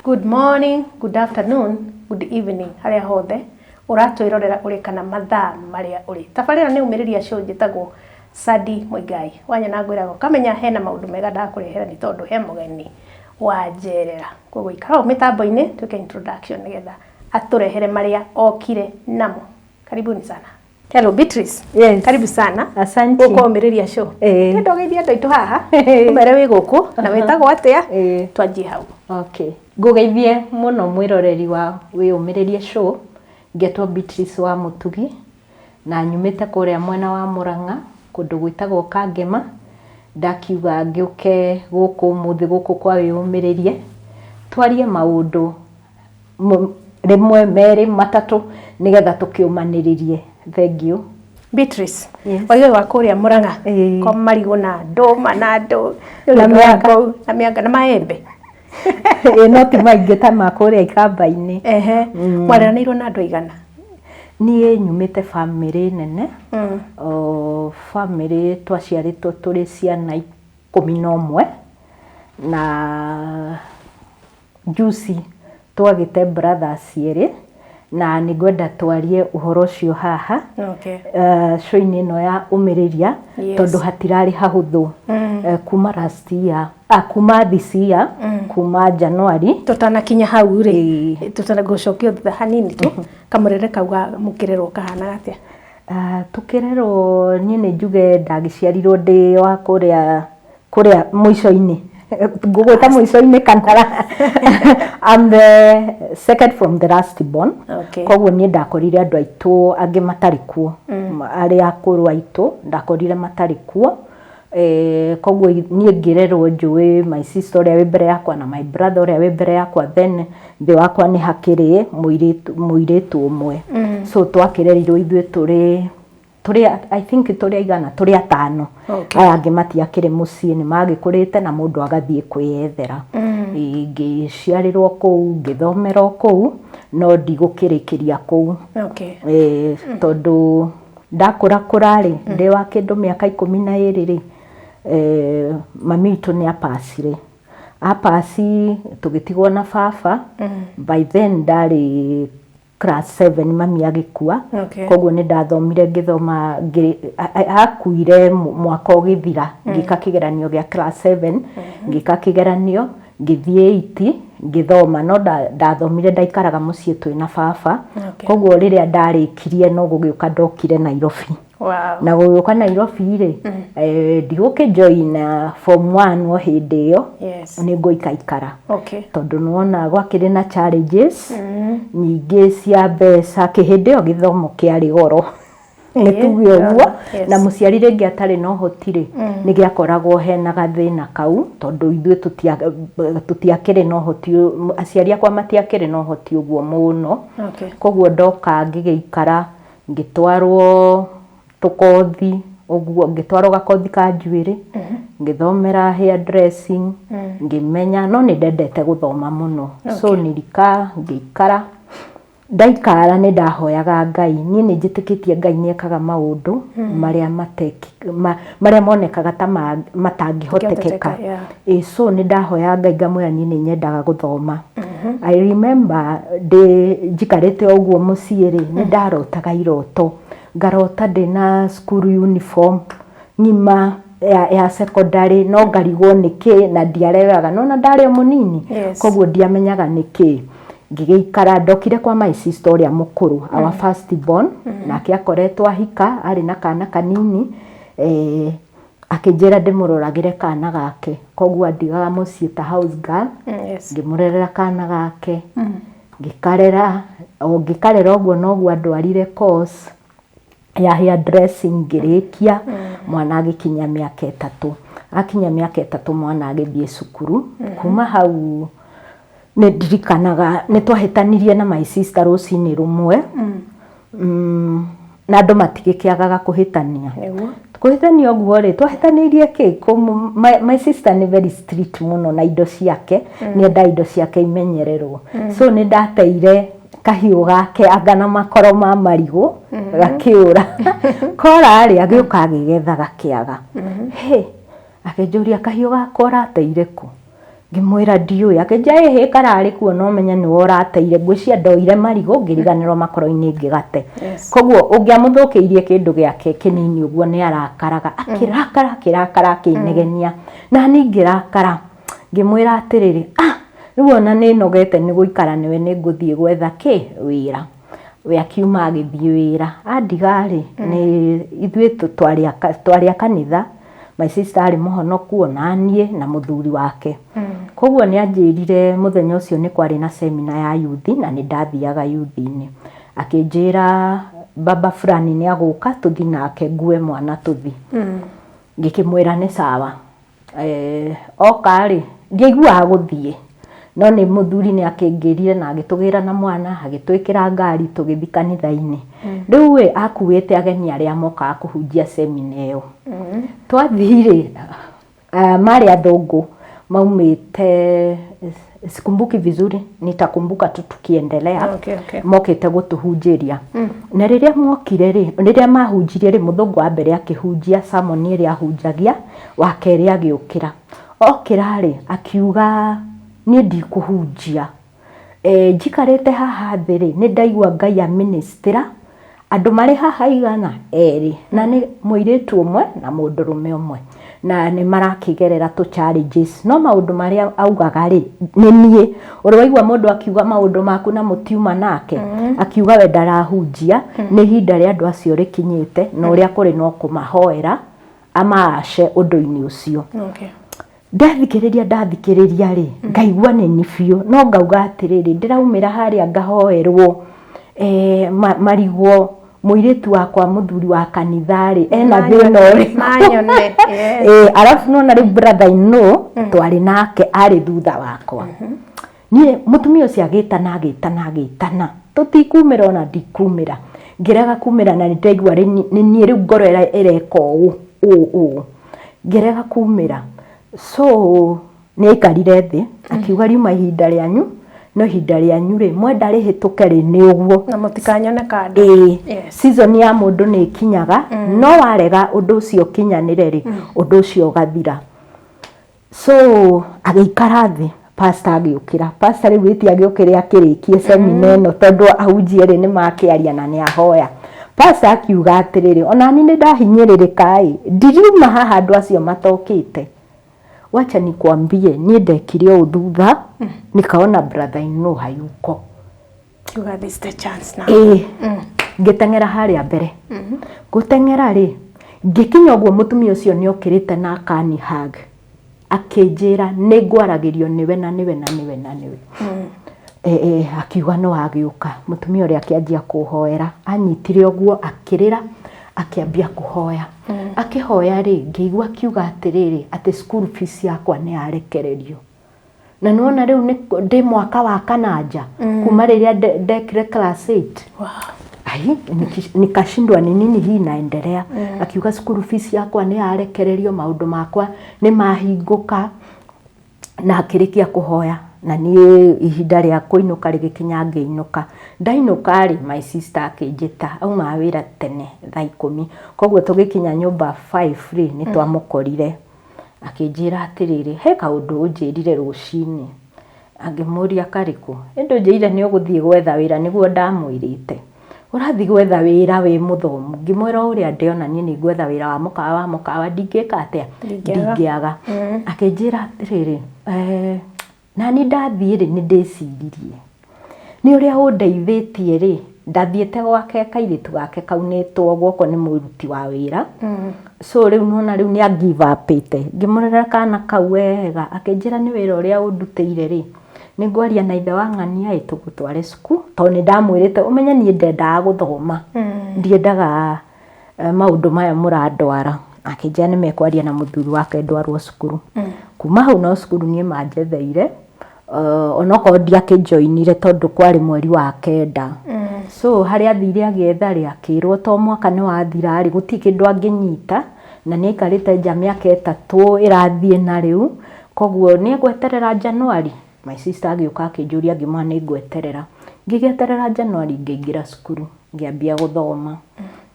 Good morning, good afternoon, good evening, harĩa hothe ũratwĩrorera ũrĩ kana mathaa marĩa ũrĩ. Tabarĩra nĩ Ũmĩrĩria Show, njĩtagwo Sadi Mũigai. Wanyona ngwĩraga ũkamenya hena maũndũ mega ndakũrehera nĩ tondũ he mũgeni wanjerera. Koguo ikara hau mĩtambo-inĩ twĩke introduction nĩgetha atũrehere marĩa okire namo. Karibuni sana. Hello Beatrice. Yes. Karibu sana. Asante. Gũkũ Ũmĩrĩria Show. Ndĩrenda ũgeithie andũ aitũ haha. Ũmere wĩ gũkũ na wĩtagwo atĩa? Twanjie hau. Okay. Ngũgeithie mũno mwĩroreri wa Wĩyũmĩrĩrie Show. Ngetwo Beatrice wa Mũtugi na nyumĩte kũrĩa mwena wa Mũrang'a kũndũ gwĩtagwo Kangema. Ndakiuga ngĩũke gũkũ ũmũthĩ gũkũ kwa Wĩyũmĩrĩrie twarie maũndũ rĩmwe, merĩ, matatũ, nĩgetha tũkĩũmanĩrĩrie. Thank you. Beatrice. Yes. Oiga wa kũrĩa Mũrang'a. Ĩĩ. Kwa marigũ na ndũma na ndũ. Na mĩanga. Na mĩanga na maembe. Ĩĩ, no ti maingĩ ta ma kũrĩa ikamba-inĩ. Ehe. Mwareranĩirwo na andũ aigana? Niĩ nyumĩte bamĩrĩ nene. O bamĩrĩ twaciarĩtwo tũrĩ ciana 11 na juicy twagĩte brothers erĩ na nĩ ngwenda twarie ũhoro ũcio haha show-inĩ ĩno ya Ũmĩrĩria tondũ hatirarĩ hahũthũ kuma last year, kuma this year, kuma January. Tũtanakinya hau rĩ, tũtanagũcokia thutha hanini tu, kamũrere kau ga mũkĩrerwo kahanaga atĩa? Tũkĩrerwo niĩ nĩ njuge ndagĩciarirwo ndĩ wa kũrĩa mũico-inĩ, ngũgwĩta mũico-inĩ kana I'm the second from the last born. Koguo niĩ ndakorire andũ aitũ angĩ matarĩ kuo, arĩa akũrũ aitũ ndakorire matarĩ kuo. Koguo niĩ ngĩrerwo njũĩ my sister ũrĩa wĩ mbere yakwa na my brother ũrĩa wĩ mbere yakwa, then thĩ wakwa nĩ hakĩrĩ mũirĩtu ũmwe. So twakĩrerirwo ithuĩ tũrĩ I think tũrĩ aigana, tũrĩ atano. Aya angĩ matiakĩrĩ mũciĩ, nĩ magĩkũrĩte na mũndũ agathiĩ kwĩyethera. Ngĩciarĩrwo kũu, ngĩthomera o kũu, no ndigũkĩrĩkĩria kũu. Tondũ ndakũra kũra rĩ, ndĩ wa kĩndũ mĩaka 12 rĩ, mami witũ nĩ apacire. Apaci tũgĩtigwo na baba. By then ndarĩ class 7 mami agĩkua. Koguo nĩ ndathomire ngĩthoma, akuire mwaka ũgĩthira, ngĩka kĩgeranio gĩa class 7, ngĩka kĩgeranio ngĩthiĩ 8 ngĩthoma, no ndathomire ndaikaraga mũciĩ twĩna baba. Koguo rĩrĩa ndarĩkirie no gũgĩũka ndokire Nairobi. Na gũgĩũka Nairobi rĩ, ndigũkĩ join form 1 o hĩndĩ ĩyo. Nĩ ngũikaikara. Tondũ nĩwona gwakĩrĩ na challenges nyingĩ cia mbeca, kĩhĩndĩ ĩyo gĩthomo kĩarĩ goro. Nĩ tuge ũguo, na mũciari rĩngĩ atarĩ na ũhoti rĩ, nĩ gĩakoragwo hena gathĩna kau, tondũ ithuĩ tũtiakĩrĩ na ũhoti, aciari akwa matiakĩrĩ na ũhoti ũguo mũno. Koguo ndoka ngĩgĩikara, ngĩtwarwo tũkothi ũguo, ngĩtwarwo gakothi ka njuĩrĩ, ngĩthomera hair dressing, ngĩmenya, no nĩ ndendete gũthoma mũno. So nilikaa, ngĩikara, ndaikara nĩ ndahoyaga Ngai. Niĩ nĩ njĩtĩkĩtie Ngai nĩ ekaga maũndũ marĩa marĩa monekaga ta matangĩhotekeka. Ĩ, so nĩ ndahoyaga Ngai ngamwĩra niĩ nĩ nyendaga gũthoma. I remember ndĩ njikarĩte o ũguo mũciĩ rĩ, nĩ ndarotaga iroto, ngarota ndĩna school uniform ng'ima ya secondary, no ngarigwo nĩkĩ na ndiaregaga, nona ndarĩ o mũnini. Koguo ndiamenyaga nĩkĩ. Ngĩgĩikara, ndokire kwa my sister ũrĩa mũkũrũ, our first born, nake akoretwo ahika, arĩ na kana kanini, akĩnjĩra ndĩmũroragĩre kana gake, koguo andigaga mũciĩ ta house girl. Ngĩmũrerera kana gake, ngĩkarera, o ngĩkarera ũguo noguo andwarire course ya hair dressing, ngĩrĩkia, mwana agĩkinyia mĩaka 3. Akinyia mĩaka 3 mwana agĩthiĩ cukuru. Kuma hau nĩ ndirikanaga nĩ twahĩtanirie na my sister rũcinĩ rũmwe, na andũ matigĩkĩagaga kũhĩtania. Kũhĩtania ũguo rĩ, twahĩtanĩirie kĩ? My sister nĩ very strict mũno na indo ciake, nĩ endaga indo ciake imenyererwo. So nĩ ndateire kahiũ gake anga na makoro ma marigũ, gakĩũra. Kora rĩ, agĩũka agĩgetha gakĩaga. Hĩ, akĩnjũria kahiũ gakwa ũrateire kũ? Ngĩmwĩra ndiũĩ. Akĩnjĩra ĩhĩ kararĩ kuo no menye nĩwe ũrateire. Ngwĩciria ndoire marigũ ngĩriganĩrwo makoro-inĩ ngĩgate. Koguo ũngĩamũthũkĩirie kĩndũ gĩake kĩnini ũguo nĩ arakaraga. Akĩrakara akĩrakara akĩnegenia. Na niĩ ngĩrakara. Ngĩmwĩra atĩrĩrĩ, ah, rĩu ona nĩ nogete nĩ gũikara nĩwe, nĩ ngũthiĩ gwetha kĩ wĩra. We akiuma agĩthiĩ wĩra. Andiga rĩ, nĩ ithuĩ twarĩ a kanitha. My sister arĩ mũhonoku ona niĩ na mũthuri wake. Koguo nĩ anjĩrire mũthenya ũcio nĩ kwarĩ na seminar ya yuthi na nĩ ndathiaga yuthi-inĩ. Akĩnjĩra baba fulani nĩ agũka tũthi nake, ngue mwana tũthi. Ngĩkĩmwĩra nĩ sawa. Oka rĩ, ndiaiguaga gũthiĩ, no nĩ mũthuri nĩ akĩngĩrire na agĩtũgĩra na mwana, agĩtwĩkĩra ngari tũgĩthiĩ kanitha-inĩ. Rĩu ĩ, akuĩte ageni arĩa mokaga kũhunjia semina ĩyo. Twathiĩ rĩ, marĩ athũngũ maumĩte, sikumbuki vizuri, nitakumbuka tu tukiendelea. Mokĩte gũtũhunjĩria. Na rĩrĩa mokire rĩ, rĩrĩa mahunjirie rĩ, mũthũngũ wa mbere akĩhunjia sermon ĩrĩa ahunjagia, wa kerĩ agĩũkĩra. Okĩra rĩ, akiuga niĩ ndikũhunjia. Njikarĩte haha thĩ rĩ, nĩ ndaigua Ngai aministĩra andũ marĩ haha igana erĩ, na nĩ mũirĩtu ũmwe na mũndũrũme ũmwe, na nĩ marakĩgerera tũ challenges. No maũndũ marĩa augaga rĩ, nĩ niĩ. Ũrĩ waigua mũndũ akiuga maũndũ maku na mũtiuma nake? Akiuga we ndarahunjia, nĩ ihinda rĩa andũ acio rĩkinyĩte, na ũrĩa kũrĩ no kũmahoera amaace ũndũ-inĩ ũcio. Ndathikĩrĩria rĩ, ngaigua nĩ ni biũ, no ngauga atĩrĩrĩ, ndĩraumĩra harĩa ngahoerwo, marigwo mũirĩtu wakwa mũthuri wa kanitha rĩ, ena thĩna ũrĩkũ? Manyone. Arabu nona rĩu brother in law twarĩ nake arĩ thutha wakwa. Niĩ mũtumia ũcio agĩtana agĩtana agĩtana, tũtikumĩra ona ndikumĩra. Ngĩrega kumĩra na nĩndaigua nĩ niĩ rĩu ngoro ĩreka ũũ ũũ ũũ. Ngĩrega kumĩra. So nĩ aikarire thĩ akiuga riuma ihinda rĩanyu, no ihinda rĩanyu rĩ, mwenda rĩhĩtũke rĩ, nĩ ũguo. Na mũtikanyone kando. Ĩĩ. Season ya mũndũ nĩ ĩkinyaga, no warega ũndũ ũcio ũkinyanĩre rĩ, ũndũ ũcio ũgathira. So agĩikara thĩ, pastor agĩũkĩra. Pastor rĩu ĩti agĩũkĩre akĩrĩkie semina ĩno tondũ ahunjia erĩ nĩ makĩaria na nĩ ahoya. Pastor akiuga atĩrĩrĩ, onani nĩ ndahinyĩrĩrĩka ĩ, ndiriuma haha andũ acio matokĩte. Wacha nikwambie, niĩ ndekire ũũ thutha, nikaona brother in law hayuko. Kiuga this is the chance now. Ĩĩ. Ngĩteng'era harĩa mbere. Gũteng'era rĩ, ngĩkinya ũguo mũtumia ũcio nĩ okĩrĩte na akani hug. Akĩnjĩra nĩ ngwaragĩrio nĩwe na nĩwe na nĩwe na nĩwe. Akiuga no agĩũka. Mũtumia ũrĩa akĩanjia kũhoera. Anyitire ũguo akĩrĩra, akĩambia kũhoya. Akĩhoya rĩ, ngĩigua akiuga atĩrĩrĩ, atĩ school fees yakwa nĩ yarekererio. Na nĩwona rĩu ndĩ mwaka wa kana nja, kuma rĩrĩa ndekire class 8. Ai, nikashindwa ni nini hii inaendelea. Akiuga school fees yakwa nĩ yarekererio, maũndũ makwa nĩ mahingũka. Na akĩrĩkia kũhoya, na niĩ ihinda rĩa kũinũka rĩgĩkinya ngĩinũka. Ndainũka rĩ, my sister akĩnjĩta, aumaga wĩra tene thaa 10. Koguo tũgĩkinya nyũmba 5 rĩ, nĩ twamũkorire. Akĩnjĩra atĩrĩrĩ, he kaũndũ ũnjĩrire rũcinĩ. Angĩmũria karĩkũ? Ĩndĩ ũnjĩrire nĩ ũgũthiĩ gwetha wĩra, nĩguo ndamwĩrĩte. Ũrathiĩ gwetha wĩra wĩ mũthomu. Ngĩmwĩra ũrĩa ndĩona niĩ nĩ ngwetha wĩra wa mũkawa wa mũkawa, ndingĩka atĩa? Ndingĩaga. Akĩnjĩra atĩrĩrĩ, nani ndathiĩ rĩ, nĩ ndĩciririe. Nĩ ũrĩa ũndeithĩtie rĩ, ndathiĩte gwake kairĩtu gake kaunĩtwo guoko nĩ mũruti wa wĩra. So rĩu nĩwona rĩu nĩ a give up-ĩte. Ngĩmũrera kana kau wega, akĩnjĩra nĩ wĩra ũrĩa ũndutĩire rĩ, nĩ ngwaria na ithe wa ng'ania ĩ tũgũtware cukuru, tondũ nĩ ndamwĩrĩte ũmenye niĩ ndendaga gũthoma. Ndiendaga maũndũ maya mũrandwara. Akĩnjĩra nĩ mekwaria na mũthuri wake ndwarwo cukuru. Kuma hau no cukuru niĩ manjetheire, onokorwo ndiakĩjoinire tondũ kwarĩ mweri wa 9. So harĩa athire agĩetha rĩ, akĩrwo to mwaka nĩ wathira rĩ, gũtirĩ kĩndũ angĩnyita, na nĩ aikarĩte nja mĩaka 3 ĩrathiĩ na rĩu, koguo nĩ egweterera January. My sister agĩũka akĩnjũria ngĩmwĩra nĩ ngweterera. Ngĩgĩeterera January ngĩingĩra cukuru, ngĩambia gũthoma.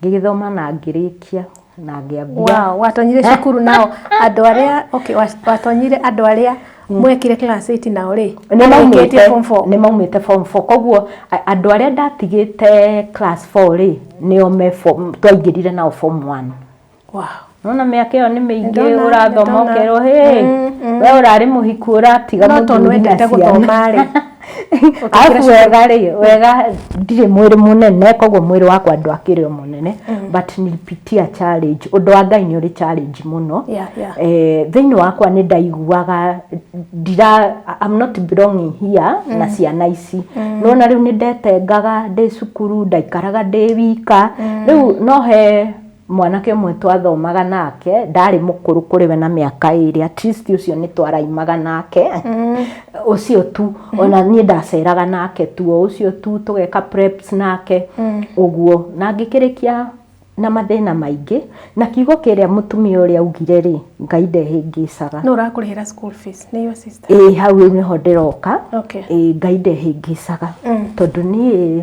Ngĩgĩthoma na ngĩrĩkia na ngĩambia. Wow, watonyire cukuru nao andũ arĩa, okay, watonyire andũ arĩa Mwekire class 8 nao rĩ? Nĩ Marĩkĩtie form 4. nĩ maumĩte form 4, koguo andũ arĩa ndatigĩte class 4 rĩ, nĩo me form twaingĩrire nao form 1. Nona mĩaka ĩyo nĩ mĩingĩ. Nĩndona, Ũrathoma nĩndona. ũkerwo hĩ, we ũrarĩ mũhiku, ũratiga No tondũ mũthuri na wendete ciana. gũthoma rĩ, ũkĩingĩra Arabu cukuru. Wega rĩ, wega ndirĩ mwĩrĩ mũnene, koguo mwĩrĩ wakwa ndwakĩrĩ o mũnene, but nilipitia challenge. Ũndũ wa Ngai nĩ ũrĩ challenge mũno. Thĩinĩ wakwa nĩ ndaiguaga ndira, I'm not belonging here na ciana ici. Nona rĩu nĩ ndetengaga ndĩ cukuru, ndaikaraga ndĩ wika. Rĩu no he mwanake ũmwe twathomaga nake, ndarĩ mũkũrũ kũrĩ we na mĩaka 2, at least ũcio nĩ twaraimaga nake, ũcio tu. Ona niĩ ndaceraga nake tu, o ũcio tu, tũgeka preps nake ũguo, na ngĩkĩrĩkia na mathĩna maingĩ, na kiugo kĩrĩa mũtumia ũrĩa augire rĩ, Ngai ndehĩngĩcaga. No ũrakũrĩhĩra school fees nĩ your sister? Ĩĩ, hau rĩu nĩho ndĩroka. Ĩĩ, Ngai ndehĩngĩcaga, tondũ niĩ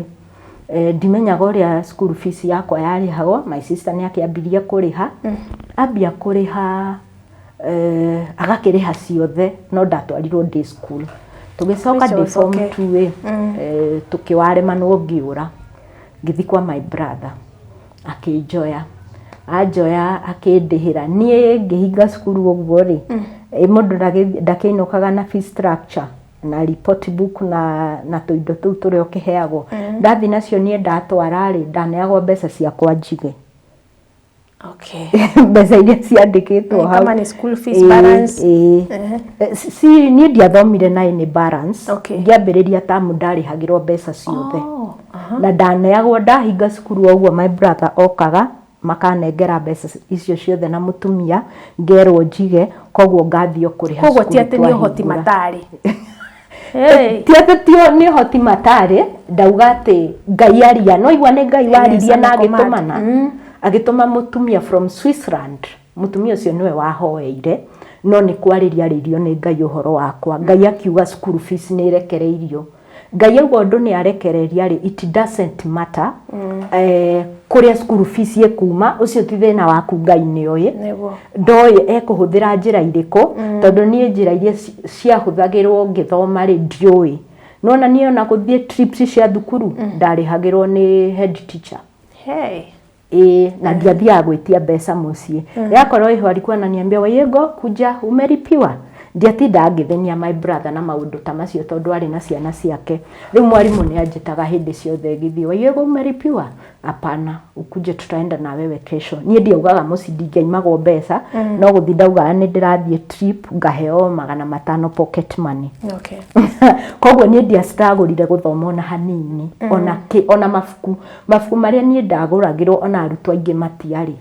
ndimenyaga ũrĩa school fees yakwa yarĩhagwo. My sister nĩ akĩambirie kũrĩha, ambia kũrĩha, agakĩrĩha ciothe, no ndatwarirwo day school. Tũgĩcoka Ũcio ndĩ form ũcoke. 2 ĩ, tũkĩwaremanwo, ngĩũra ngĩthiĩ kwa my brother, akĩnjoya, anjoya akĩndĩhĩra. Niĩ ngĩhinga cukuru ũguo rĩ, mũndũ ndakĩinũkaga na fee structure na report book na tũindo tũu tũrĩa ũkĩheagwo. Ndathi nacio niĩ ndatwara rĩ, ndaneagwo mbeca ciakwa njige, mbeca iria ciandĩkĩtwo hau. Kama ni school fees balance. Ĩĩ. Si niĩ ndiathomire na any balance. Ngĩambĩrĩria tamu ndarĩhagĩrwo mbeca ciothe. Na ndaneagwo ndahinga cukuru o ũguo, my brother okaga makanengera mbeca icio ciothe na mũtumia, ngerwo njige, koguo ngathiĩ o kũrĩha Koguo ti cukuru atĩ nĩ ũhoti twahingũra. matarĩ. Hey. Ti atĩ tio nĩ ũhoti matarĩ, ndauga atĩ Ngai aria, no igua nĩ Ngai waririe na agĩtũmana, agĩtũma mũtumia from Switzerland. Mũtumia ũcio nĩwe wahoeire, no nĩ kwarĩria arĩirio nĩ Ngai ũhoro wakwa. Ngai akiuga school fees nĩ ĩrekereirio. Ngai auga ũndũ nĩ arekereria rĩ, it doesn't matter kũrĩa school fees ĩkuma, ũcio ti thĩna waku, Ngai nĩ oĩ. Ndoĩ ekũhũthĩra njĩra irĩkũ, tondũ niĩ njĩra iria ciahũthagĩrwo ngĩthoma rĩ, ndiũĩ. Nona niĩ ona gũthiĩ trips cia thukuru ndarĩhagĩrwo nĩ head teacher. Ĩĩ, na ndiathiaga gwĩtia mbeca mũciĩ. Yakorwo ĩho alikuwa ananiambia, "Waiego, kuja, umelipiwa." Ndiatindaga ngĩthĩnia my brother na maũndũ ta macio, tondũ arĩ na ciana ciake. Rĩu mwarimũ nĩ anjĩtaga hĩndĩ ciothe ngĩthiĩ, "Waiego, umelipiwa?" "Hapana." "Ukuje, tutaenda na wewe kesho." Niĩ ndiaugaga mũciĩ, ndingĩaimagwo mbeca, no gũthiĩ ndaugaga nĩ ndĩrathiĩ trip, ngaheo 500 pocket money. Koguo niĩ ndiacitagũrire gũthoma ona hanini, ona kĩ, ona mabuku marĩa niĩ ndagũragĩrwo, ona arutwo aingĩ matiarĩ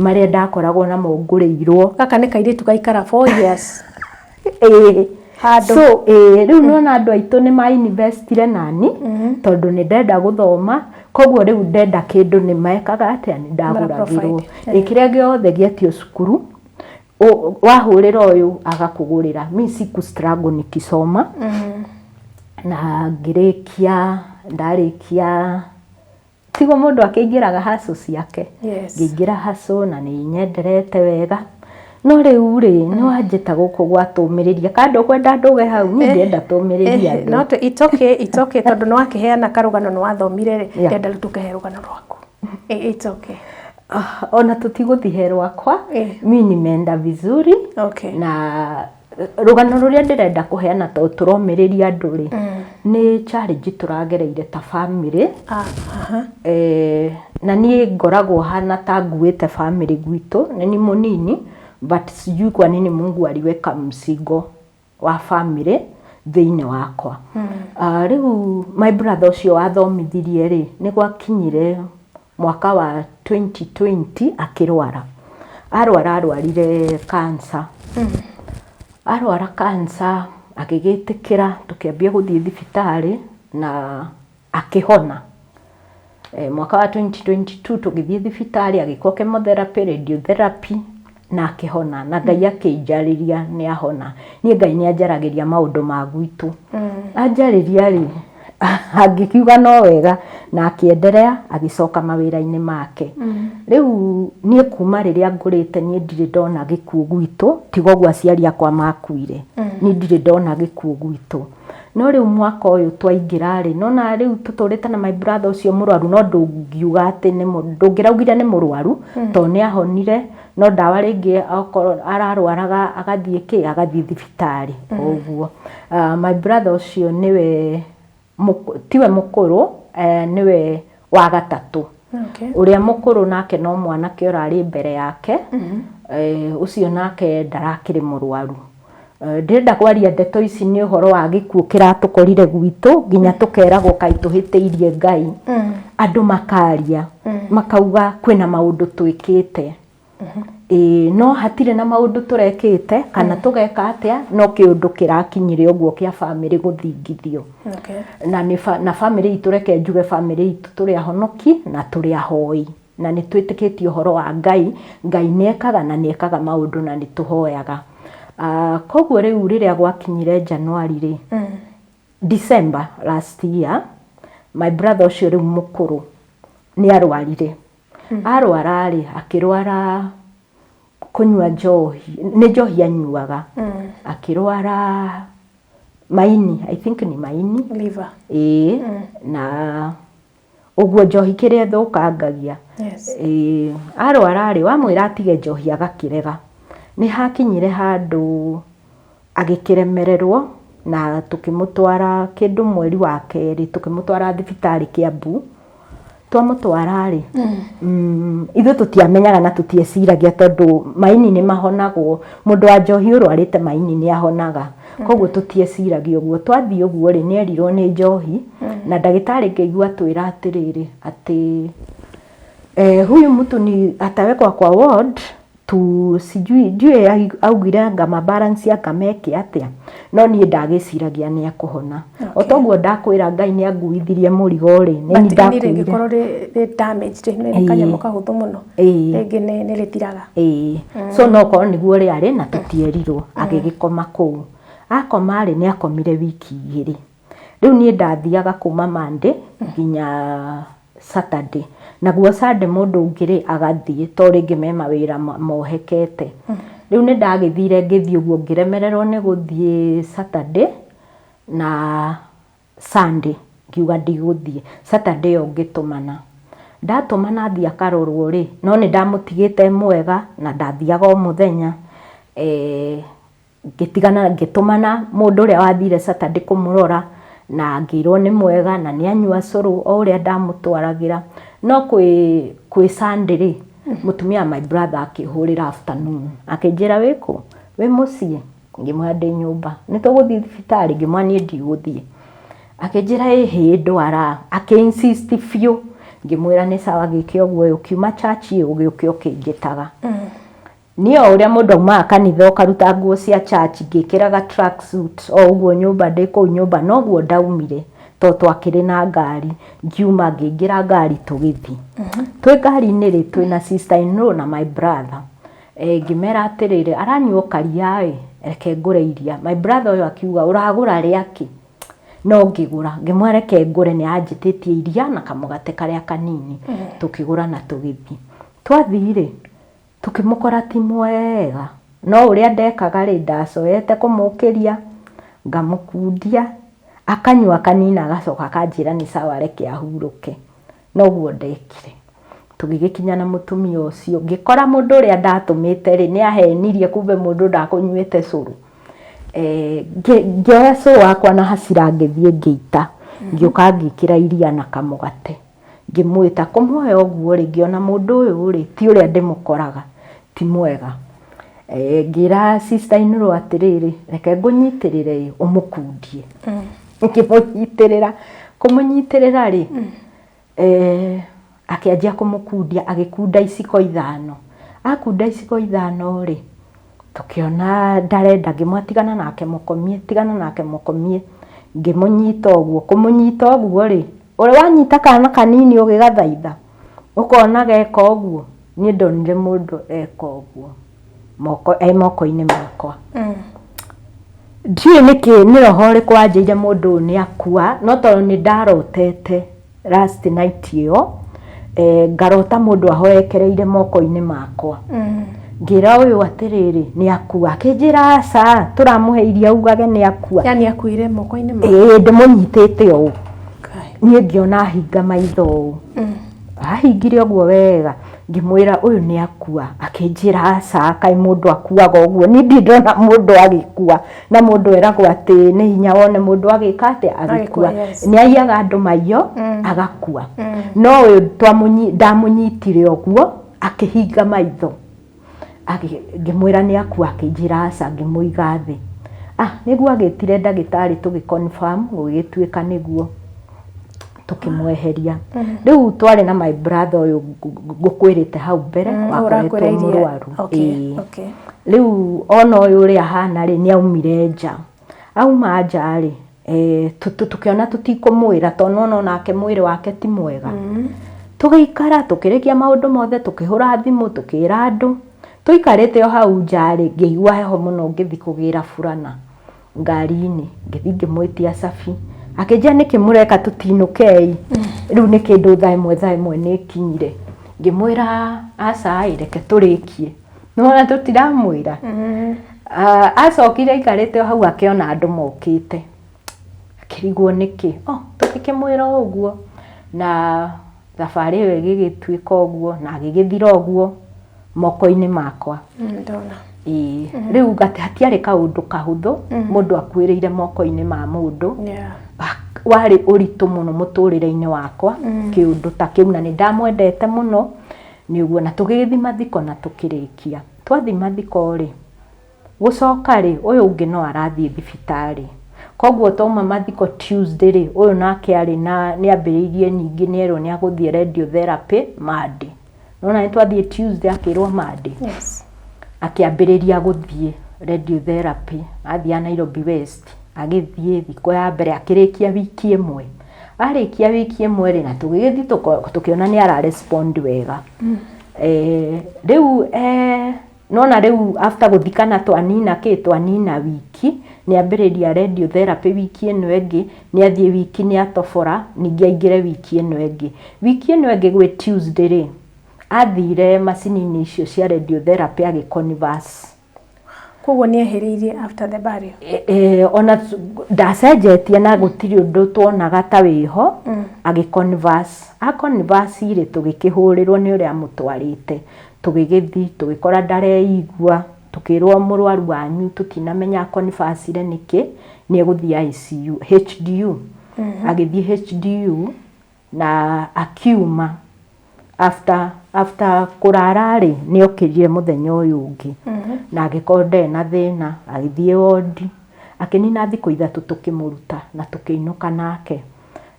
marĩa ndakoragwo namo ngũrĩirwo. Gaka nĩ kairĩtu gaikara 4 years Ĩĩ. handũ. So ĩĩ, rĩu nĩwona andũ aitũ nĩ ma investire nani, tondũ nĩ ndenda gũthoma, koguo rĩu ndenda kĩndũ nĩ mekaga atĩa, nĩ ndagũragĩrwo. Provide. Ĩ, kĩrĩa gĩothe gĩetio cukuru, wahũrĩra ũyũ agakũgũrĩra. Mi siku struggle nikisoma na ngĩrĩkia, ndarĩkia tiguo mũndũ akĩingĩraga hustle ciake. Ngĩingĩra hustle na nĩ nyenderete wega, no rĩu rĩ, nĩ wanjĩta gũkũ gwatũmĩrĩria kana ndũkwenda ndũge hau? Niĩ ndĩrenda tũmĩrĩrie andũ. No it's okay, it's okay, tondũ nĩ wakĩheana karũgano, nĩ wathomire rĩ. Ndĩrenda rĩu tũkĩhe rũgano rwaku. It's okay. Ah, ona tũtigũthihe rwakwa. Mi nimeenda vizuri. Na rũgano rũrĩa ndĩrenda kũheana, tondũ tũromĩrĩria andũ rĩ, nĩ challenge tũragereire ta family. Na niĩ ngoragwo hana ta nguĩte family gwitũ, nĩ ni mũnini, but sijui kwa nini Mungu aliweka mzigo wa family thĩinĩ wakwa. Rĩu my brother ũcio wathomithirie rĩ, nĩ gwakinyire mwaka wa 2020 akĩrwara, arwara, arwarire cancer. Arwara cancer agĩgĩtĩkĩra, tũkĩambia gũthiĩ thibitarĩ na akĩhona. Mwaka wa 2022 tũgĩthiĩ thibitarĩ, agĩkwo chemotherapy, radiotherapy na akĩhona, na Ngai akĩnjarĩria nĩ ahona. Niĩ Ngai nĩ anjaragĩria maũndũ ma gwitũ, anjarĩria rĩ, Angĩkiuga no wega na akĩenderea agĩcoka mawĩra-inĩ make. Rĩu niĩ kuma rĩrĩa ngũrĩte, niĩ ndirĩ ndona gĩkuũ gwitũ, tiga ũguo aciari akwa makuire. Niĩ ndirĩ ndona gĩkuũ gwitũ. No rĩu mwaka ũyũ twaingĩra rĩ, nona rĩu tũtũrĩte na my brother ũcio mũrwaru, no ndũngiuga atĩ nĩ ndũngĩraugire nĩ mũrwaru, tondũ nĩ ahonire, no ndawa rĩngĩ okorwo ararwaraga agathiĩ kĩ agathiĩ thibitarĩ ũguo. My brother ũcio nĩwe tiwe mũkũrũ, nĩwe wa gatatũ. Ũrĩa mũkũrũ nake no mwanake ũrarĩ mbere yake, ũcio nake ndarakĩrĩ mũrwaru. Ndĩrenda kwaria ndeto ici nĩ ũhoro wa gĩkuũ kĩratũkorire gwitũ, nginya tũkeragwo kaĩ tũhĩtĩirie Ngai. Andũ makaria, makauga kwĩna maũndũ twĩkĩte. Ĩĩ, no hatirĩ na maũndũ tũrekĩte kana tũgeka atĩa, no kĩũndũ kĩrakinyire ũguo kĩa bamĩrĩ gũthingithio. Na nĩ na bamĩrĩ itũ, reke njuge bamĩrĩ itũ tũrĩ ahonoki na tũrĩ ahoi, na nĩ twĩtĩkĩtie ũhoro wa Ngai. Ngai nĩ ekaga na nĩ ekaga maũndũ na nĩ tũhoyaga. Koguo rĩu rĩrĩa gwakinyire January rĩ, December last year, my brother ũcio rĩu mũkũrũ nĩ arwarire. Arwara rĩ, akĩrwara kũnyua njohi, nĩ njohi anyuaga. Akĩrwara maini, I think ni maini. Liver. Ĩĩ, na ũguo njohi kĩrĩa ĩthũkangagia. Ĩĩ, arwara rĩ, wamwĩra atige njohi agakĩrega. Nĩ hakinyire handũ agĩkĩremererwo na tũkĩmũtwara kĩndũ mweri wa kerĩ, tũkĩmũtwara thibitarĩ Kiambu. Twamũtwara rĩ, ithuĩ tũtiamenyaga na tũtieciragia, tondũ maini nĩ mahonagwo. Mũndũ wa njohi ũrwarĩte maini nĩ ahonaga, koguo tũtieciragia ũguo. Twathiĩ ũguo rĩ, nĩ erirwo nĩ njohi, na ndagĩtarĩ ngĩigua atwĩra atĩrĩrĩ, atĩ huyu mtu ni atawekwa kwa ward tu, sijui ndiũĩ augire anga ma balance anga meke atĩa, no niĩ ndagĩciragia nĩ akũhona. O toguo ndakwĩra Ngai nĩ anguithirie mũrigo rĩ, nĩ niĩ ndakuire. Rĩngĩkorwo rĩ damaged, nĩ kanyamũ kahũthũ mũno, rĩngĩ nĩ rĩthiraga. Ĩĩ, so no korwo nĩguo rĩarĩ na tũtierirwo. Agĩgĩkoma kũu. Akoma rĩ, nĩ akomire wiki 2. Rĩu niĩ ndathiaga kuma Monday nginya Saturday, naguo Sunday mũndũ ũngĩ rĩ agathiĩ, to rĩngĩ me mawĩra mohekete. Rĩu nĩ ndagĩthire, ngĩthiĩ ũguo, ngĩremererwo nĩ gũthiĩ Saturday na Sunday, ngiuga ndigũthiĩ. Saturday ĩyo ngĩtũmana, ndatũmana athiĩ akarorwo rĩ, no nĩ ndamũtigĩte mwega na ndathiaga o mũthenya. Ngĩtigana, ngĩtũmana mũndũ ũrĩa wathire Saturday kũmũrora, na ngĩrwo nĩ mwega na nĩ anyua cũrũ o ũrĩa ndamũtwaragĩra. No kwĩ Sunday rĩ, mũtumia wa my brother akĩhũrĩra afternoon, akĩnjĩra, "Wĩkũ? Wĩ mũciĩ?" Ngĩmwĩra, "Ndĩ nyũmba." "Nĩ tũgũthiĩ thibitarĩ?" Ngĩmwĩra, "Niĩ ndigũthiĩ." Akĩnjĩra, "Ĩhĩ, ndwara." Akĩ insist biũ. Ngĩmwĩra, "Nĩ sawa, gĩke ũguo, ũkiuma church ũgĩũke ũkĩnjĩtaga." Niĩ o ũrĩa mũndũ aumaga kanitha ũkaruta nguo cia church, ngĩkĩraga track suit o ũguo nyũmba, ndĩ kũu nyũmba noguo ndaumire, tondũ twakĩrĩ na ngari. Ngiuma, ngĩingĩra ngari, tũgĩthiĩ. Twĩ ngari-inĩ rĩ, twĩna sister in law na my brother, ngĩmera atĩrĩrĩ, "Aranyua karia ĩ, reke ngũre iria." My brother ũyũ akiuga, "Ũragũra rĩakĩ?" No ngĩgũra, ngĩmwĩra reke ngũre, nĩ anjĩtĩtie iria na kamũgate karĩa kanini. Tũkĩgũra na tũgĩthiĩ. Twathiĩ rĩ, tũkĩmũkora ti mwega, no ũrĩa ndekaga rĩ, ndacoete kũmũkĩria, ngamũkundia, akanyua kanina, agacoka akanjĩra nĩ sawa, reke ahurũke. Noguo ndekire. Tũgĩgĩkinya na mũtumia ũcio, ngĩkora mũndũ ũrĩa ndatũmĩte rĩ, nĩ ahenirie, kumbe mũndũ ndakũnyuĩte cũrũ. Ngĩoya cũrũ wakwa na hacira, ngĩthiĩ ngĩita, ngĩũka ngĩkĩra iria na kamũgate, ngĩmwĩta. Kũmuoya ũguo rĩ, ngĩona mũndũ ũyũ rĩ, ti ũrĩa ndĩmũkoraga, ti mwega. Ngĩra sister in law atĩrĩrĩ, "Reke ngũnyitĩrĩre ĩ, ũmũkundie." Ngĩmũnyitĩrĩra. Kũmũnyitĩrĩra rĩ, akĩanjia kũmũkundia, agĩkunda iciko 5. Akunda iciko 5 rĩ, tũkĩona ndarenda. Ngĩmwĩra, "Tigana nake, mũkomie, tigana nake, mũkomie." Ngĩmũnyita ũguo. Kũmũnyita ũguo rĩ, ũrĩa wanyita kana kanini ũgĩgathaitha, ũkona geka ũguo, niĩ ndonire mũndũ eka ũguo moko e moko-inĩ makwa. Ndiũĩ nĩkĩ, nĩ roho ũrĩkũ wanjĩire mũndũ ũyũ nĩ akua, no tondũ nĩ ndarotete last night ĩyo, ngarota mũndũ ahoekereire moko-inĩ makwa. Ngĩra ũyũ atĩrĩrĩ, nĩ akua. Akĩnjĩra aca, tũramũhe iria augage nĩ akua. Yani akuire moko-inĩ ma Ĩĩ, ndĩmũnyitĩte ũũ. Ngai. Niĩ ngĩona ahinga maitho ũũ. Ahingire ũguo wega, ngĩmwĩra ũyũ nĩ akua. Akĩnjĩra aca, kaĩ mũndũ akuaga ũguo? Niĩ ndirĩ ndona mũndũ agĩkua, na mũndũ eragwo atĩ nĩ hinya wone mũndũ agĩka atĩa, agĩkua. Agĩkua, yes. Nĩ aiyaga andũ maiyo, agakua. No ũyũ ndamũnyitire ũguo, akĩhinga maitho. Ngĩmwĩra nĩ akua, akĩnjĩra aca, ngĩmũiga thĩ. Nĩguo agĩtire ndagĩtarĩ tũgĩ confirm, gũgĩtuĩka nĩguo. Tũkĩmweheria. Rĩu twarĩ na my brother ũyũ ngũkwĩrĩte hau mbere, wakoretwo Ũrakwĩra iria. mũrwaru. Okay, Ĩĩ. okay. Rĩu ona ũyũ ũrĩa ahana rĩ, nĩ aumire nja. Auma nja rĩ, tũkĩona tũtikũmwĩra tondũ nĩwona onake mwĩrĩ wake ti mwega. Tũgĩikara, tũkĩrĩkia maũndũ mothe, tũkĩhũra thimũ, tũkĩra andũ. Tũikarĩte o hau nja rĩ, ngĩigua heho mũno ngĩthiĩ kũgĩra burana ngari-inĩ. Ngĩthiĩ ngĩmwĩtia cabi. Akĩnjĩra nĩkĩ mũreka tũtinũkei? Rĩu nĩ kĩndũ 1:00 nĩ ĩkinyire. Ngĩmwĩra aca ĩ, reke tũrĩkie. Nĩwona tũtiramwĩra? Acokire aikarĩte o hau akĩona andũ mokĩte. Akĩrigwo nĩkĩ. Oh, tũgĩkĩmwĩra o ũguo. Na thabarĩ ĩyo ĩgĩgĩtuĩka ũguo, na agĩgĩthira ũguo moko-inĩ makwa. Ndona. Ĩĩ. Rĩu hatiarĩ kaũndũ kahũthũ, mũndũ akuĩrĩire moko-inĩ ma mũndũ. Warĩ ũritũ mũno mũtũrĩre-inĩ wakwa, kĩũndũ ta kĩu, na nĩ ndamwendete mũno nĩ ũguo. Na tũgĩgĩthiĩ mathiko na tũkĩrĩkia. Twathiĩ mathiko rĩ, gũcoka rĩ, ũyũ ũngĩ no arathiĩ thibitarĩ. Koguo twauma mathiko Tuesday rĩ, ũyũ nake arĩ na, nĩ ambĩrĩirie ningĩ nĩ erwo nĩ agũthiĩ radiotherapy Monday. Nĩwona nĩ twathiĩ Tuesday akĩrwo Monday. Yes. Akĩambĩrĩria gũthiĩ radiotherapy, athiĩ Nairobi West, agĩthiĩ thikũ ya mbere akĩrĩkia wiki ĩmwe. Arĩkia wiki ĩmwe rĩ, na tũgĩgĩthiĩ tũkĩona nĩ ara respond wega. Rĩu, nona rĩu after gũthikana twanina kĩ, twanina wiki, nĩ ambĩrĩria radiotherapy wiki ĩno ĩngĩ, nĩ athiĩ wiki nĩ atobora, ningĩ aingĩre wiki ĩno ĩngĩ. Wiki ĩno ĩngĩ gwĩ Tuesday rĩ, athire macini-inĩ icio cia radiotherapy agĩ converse. Koguo nĩ ehereirie after the burial? Ona ndacenjetie na gũtirĩ ũndũ tuonaga ta wĩho, agĩ converse. A converse rĩ, tũgĩkĩhũrĩrwo nĩ ũrĩa amũtwarĩte. Tũgĩgĩthiĩ, tũgĩkora ndareigua, tũkĩrwo mũrwaru wanyu tũtinamenya a converse-ire nĩkĩ, nĩ egũthiĩ ICU, HDU. Agĩthiĩ HDU na akiuma. After kũrara rĩ, nĩ okĩrire mũthenya ũyũ ũngĩ. Na agĩkorwo ndarĩ na thĩna, agĩthiĩ wodi, akĩnina thikũ 3 tũkĩmũruta na tũkĩinũka nake.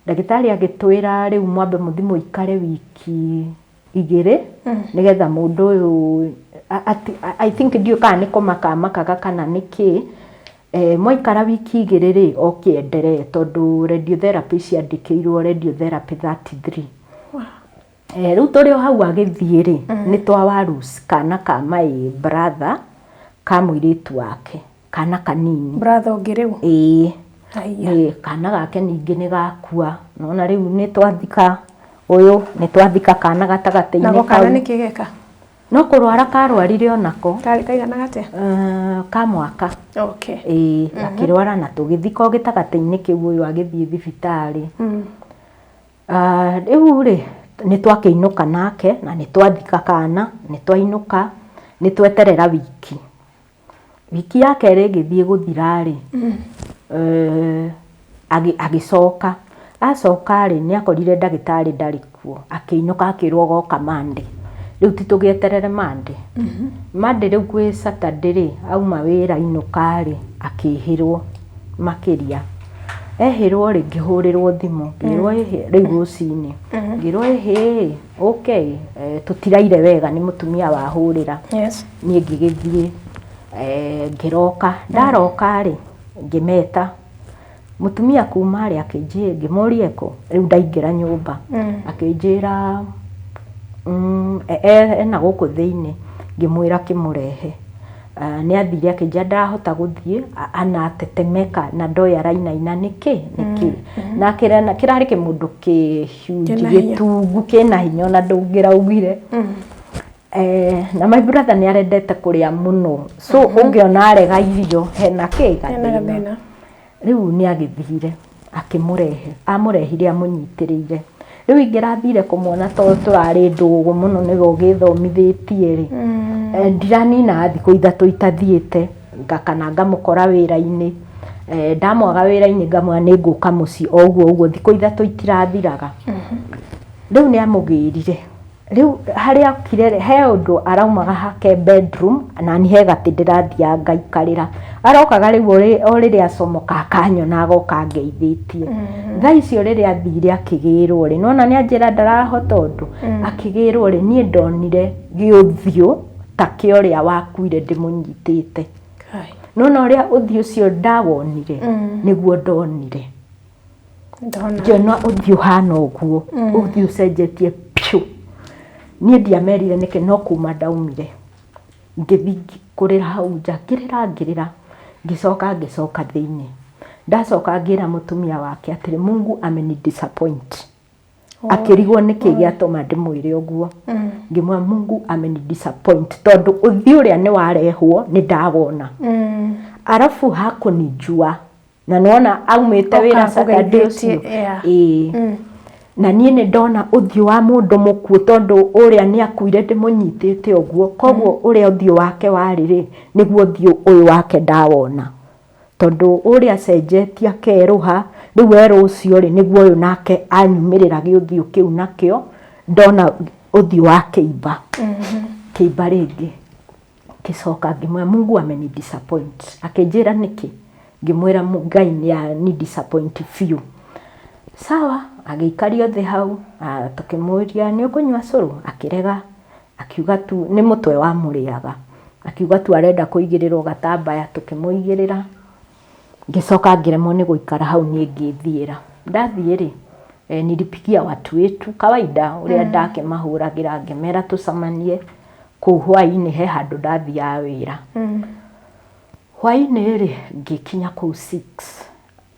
Ndagĩtarĩ agĩtwĩra rĩu mwambe mũthiĩ mũikare wiki 2, nĩgetha mũndũ ũyũ, I think ndiũĩ kana nĩ kũmaka amakaga kana nĩ kĩ. Mwaikara wiki 2 rĩ, oke enderee, tondũ radiotherapy ciandĩkĩirwo radiotherapy 33. Rĩu tũrĩ o hau agĩthiĩ rĩ, nĩ twawarus kana ka my brother, ka mũirĩtu wake, kana kanini. Brother ũngĩ rĩu? Ĩĩ. Aya. Ĩĩ, kana gake ningĩ nĩ gakua. Nona rĩu nĩ twathika ũyũ, nĩ twathika kana gatagatĩ-inĩ Nako kana kau. nĩ kĩ geka? No kũrwara karwarire onako. Karĩ kaigana atĩa? Ka mwaka. Okay. Ĩĩ, gakĩrwara na tũgĩthika o gĩtagatĩ-inĩ kĩu ũyũ agĩthiĩ thibitarĩ. Rĩu rĩ, nĩ twakĩinũka nake, na nĩ twathika kana, nĩ twainũka, nĩ tweterera wiki. Wiki ya kerĩ ĩgĩthiĩ gũthira rĩ, agĩcoka. Acoka rĩ, nĩ akorire ndagĩtarĩ ndarĩ kuo. Akĩinũka akĩrwo goka Monday. Rĩu ti tũgĩeterere Monday. Monday rĩu kwĩ Saturday rĩ, auma wĩra ainũka rĩ, akĩhĩrwo makĩria. Ehĩrwo rĩ, ngĩhũrĩrwo thimũ, ngĩrwo ĩhĩ, rĩu rũcinĩ. Ngĩrwo ĩhĩ, okay, tũtiraire wega nĩ mũtumia wahũrĩra. Yes. Niĩ ngĩgĩthiĩ, ngĩroka. Ndaroka rĩ, ngĩmeta. Mũtumia kuma rĩ, akĩnjĩra, ngĩmũria ekũ, rĩu ndaingĩra nyũmba. Akĩnjĩra, ena gũkũ thĩinĩ, ngĩmwĩra kĩmũrehe. Nĩ athire akĩnjĩra ndarahota gũthiĩ, anatetemeka na ndoĩ arainaina nĩkĩ nĩkĩ. Na kĩrarĩ kĩmũndũ kĩ huge, Kĩna hinya. gĩtungu, kĩna hinya ona ndũngĩraugire. Na my brother nĩ arendete kũrĩa mũno, so ũngĩona arega irio hena kĩ, Hena gathĩna. Gathĩna. Rĩu nĩ agĩthire akĩmũrehe, amũrehire amũnyitĩrĩire. Rĩu ingĩrathire kũmuona, tondũ tũrarĩ ndũgũ mũno, nĩwe ũgĩthomithĩtie rĩ, ndiranina thikũ 3 itathiĩte kana ngamũkora wĩra-inĩ. Ndamwaga wĩra-inĩ ngamwĩra nĩ ngũka mũciĩ, o ũguo ũguo thikũ 3 itirathiraga. Rĩu nĩ amũgĩrire. Rĩu harĩa okire rĩ, he ũndũ araumaga hake bedroom, na ni he gatĩ ndĩrathiaga ngaikarĩra. Arokaga rĩu o rĩrĩa acomoka akanyona, agoka angeithĩtie. Thaa icio rĩrĩa athire akĩgĩrwo rĩ, nona nĩ anjĩra ndarahota ũndũ, akĩgĩrwo rĩ, niĩ ndonire gĩũthiũ ta kĩa ũrĩa wakuire ndĩmũnyitĩte. Kai. Nona ũrĩa ũthiũ ũcio ndawonire, nĩguo ndonire. Ndona. Ngĩona ũthiũ hana ũguo, ũthiũ ũcenjetie piũ. Niĩ ndiamerire nĩkĩ, no kuma ndaumire ngĩthiĩ kũrĩra hau nja, ngĩrĩra ngĩrĩra, ngĩcoka ngĩcoka thĩinĩ. Ndacoka ngĩra mũtumia wake atĩrĩ, "Mungu ameni disappoint." Akĩrigwo nĩkĩ gĩatũma ndĩmwĩre ũguo. Ngĩmwĩra Mungu ameni disappoint tondũ ũthiũ ũrĩa nĩ warehwo nĩ ndawona. Arabu hakunijua na nĩwona aumĩte Oka wĩra Saturday akũgeithĩtie, ũcio. Yeah. Ĩĩ, na niĩ nĩ ndona ũthiũ wa mũndũ mũkuũ, tondũ ũrĩa nĩ akuire ndĩmũnyitĩte ũguo, koguo ũrĩa ũthiũ wake warĩ rĩ, nĩguo ũthiũ ũyũ wake ndawona, tondũ ũrĩa acenjetie akerũha. Rĩu werũ ũcio rĩ, nĩguo ũyũ nake anyumĩrĩra gĩũthiũ kĩu nakĩo ndona ũthiũ wa kĩimba kĩimba rĩngĩ. Ngĩcoka ngĩmwĩra Mungu ameni disappoint. Akĩnjĩra nĩkĩ, ngĩmwĩra Ngai nĩ ni disappoint biũ. Sawa, agĩikario thĩ hau, tũkĩmũria nĩ ũkũnyua cũrũ, akĩrega, akiuga tu nĩ mũtwe wamũrĩaga, akiuga tu arenda kũigĩrĩrwo gatambaya, tũkĩmũigĩrĩra. Ngĩcoka ngĩremwo nĩ gũikara hau niĩ, ngĩthiĩra. Ndathiĩ rĩ, nilipigia watu wetu kawaida ũrĩa ndakĩmahũragĩra, ngĩmera tũcemanie kũu hwaĩ-inĩ he handũ ndathiaga wĩra. Hwaĩ-inĩ rĩ, ngĩkinya kũu 6,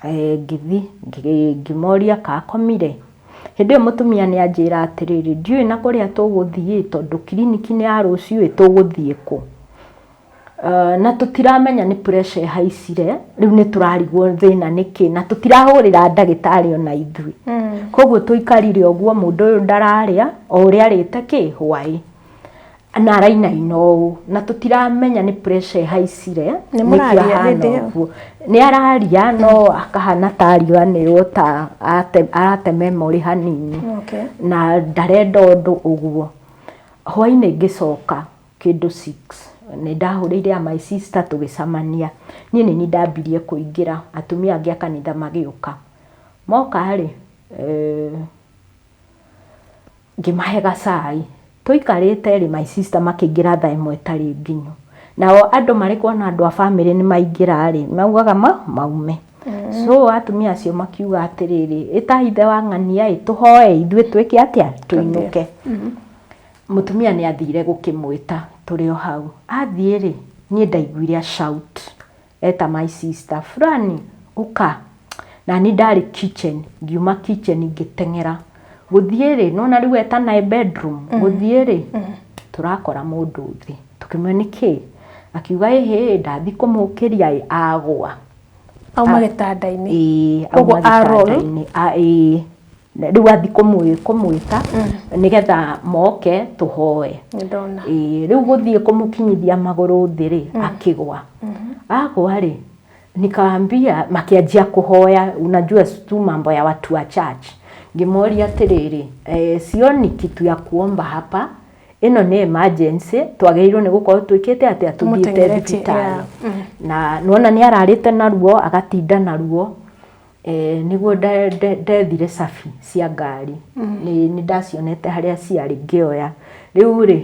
ngĩthiĩ ngĩmoria kakomire. Hĩndĩ ĩyo mũtumia nĩ anjĩra atĩrĩrĩ, ndiũĩ na kũrĩa tũgũthiĩ tondũ kiriniki nĩ ya rũciũ ĩ, tũgũthiĩ kũ? Na tũtiramenya nĩ pressure ĩhaicire, rĩu nĩ tũrarigwo thĩna nĩkĩ, na tũtirahũrĩra ndagĩtarĩ ona ithuĩ. Koguo tũikarire ũguo, mũndũ ũyũ ndararĩa, o ũrĩa arĩte kĩ hwaĩ na arainaina ũũ, na tũtiramenya nĩ pressure ĩhaicire. Nĩ nĩkĩo mũraria ahana hĩndĩ ĩyo? ũguo. Nĩ araria no akahana ta ariganĩrwo, ta arate memory hanini. Na ndarenda ũndũ ũguo. Hwaĩ-inĩ ngĩcoka kĩndũ 6, nĩ ndahũrĩire ya my sister, tũgĩcemania. Niĩ nĩ niĩ ndambirie kũingĩra, atumia angĩ a kanitha magĩũka. Moka rĩ, ngĩmahe gacai. Tũikarĩte rĩ, my sister makĩingĩra thaa 1 ĩtarĩ nginyu. Nao andũ marĩ kuona andũ a bamĩrĩ nĩ maingĩra rĩ, maugaga maume. So atumia acio makiuga atĩrĩrĩ, ĩta ithe wa ng'ania ĩ, tũhoe ithuĩ twĩke atĩa, tũinũke. Mũtumia nĩ athire gũkĩmwĩta tũrĩ o hau. Athiĩ rĩ, niĩ ndaiguire a shout eta my sister fulani, ũka. Na niĩ ndarĩ kitchen, ngiuma kitchen ngĩteng'era gũthiĩ rĩ, nona rĩu etana bedroom, gũthiĩ rĩ, tũrakora mũndũ thĩ. Tũkĩmwĩra nĩkĩ, akiuga ĩhĩ, ndathi kũmũkĩria ĩ, agwa. Auma gĩtanda-inĩ. Ĩĩ. Koguo Auma a-roll. gĩtanda-inĩ. Ĩĩ, rĩu athi kũmwĩta nĩgetha moke tũhoe. Nĩ ndona. Ĩĩ, rĩu gũthiĩ kũmũkinyithia magũrũ thĩ rĩ, akĩgwa. Agwa rĩ, nikaambia, makianjia kuhoya, unajua tu mambo ya watu wa church. Ngĩmoria atĩrĩrĩ, sioni kitu ya kuomba hapa, ĩno nĩ emergency, twagĩrĩirwo nĩ gũkorwo twĩkĩte atĩa, tũthiĩte Tũmũteng'eretie, thibitarĩ. Yeah. Na nĩwona nĩ ararĩte naruo, agatinda naruo. Nĩguo ndethire cabi cia ngari, nĩ ndacionete harĩa ciarĩ, ngĩoya. Rĩu rĩ,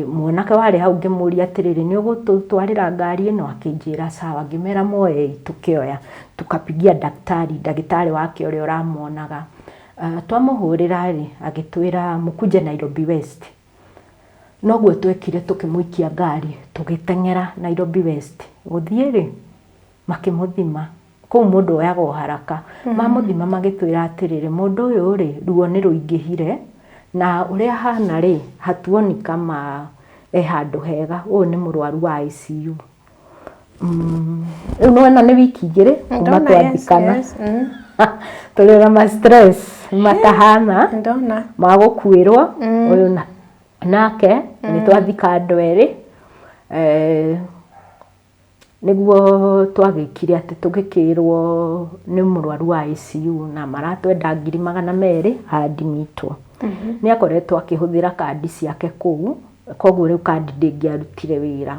mwanake warĩ hau ngĩmũria atĩrĩrĩ, nĩ ũgũtũtwarĩra ngari ĩno? Akĩnjĩra sawa. Ngĩmera moei, tũkĩoya, tukapigia daktari, ndagĩtarĩ wake ũrĩa ũramuonaga. Twamũhũrĩra rĩ, agĩtwĩra mũkuje Nairobi West. Noguo twekire, tũkĩmũikia ngari, tũgĩteng'era Nairobi West. Gũthiĩ rĩ, makĩmũthima kũu, mũndũ oyaga o haraka. Mamũthima magĩtwĩra atĩrĩrĩ, mũndũ ũyũ rĩ, ruo nĩ rũingĩhire na ũrĩa ahana rĩ, hatuoni kama e handũ hega, ũyũ nĩ mũrwaru wa ICU. Rĩu nĩwona nĩ wiki 2 kuma Ndona, yes, twathikana. Tũrĩ na ma stress matahana Ndona. ma gũkuĩrwo ũyũ nake nĩ twathika andũ erĩ. Nĩguo twagĩkire atĩ tũgĩkĩrwo nĩ mũrwaru wa ICU na maratwenda 200,000 admitwo. Nĩ akoretwo akĩhũthĩra kandi ciake kũu, koguo rĩu kandi ndĩngĩarutire wĩra.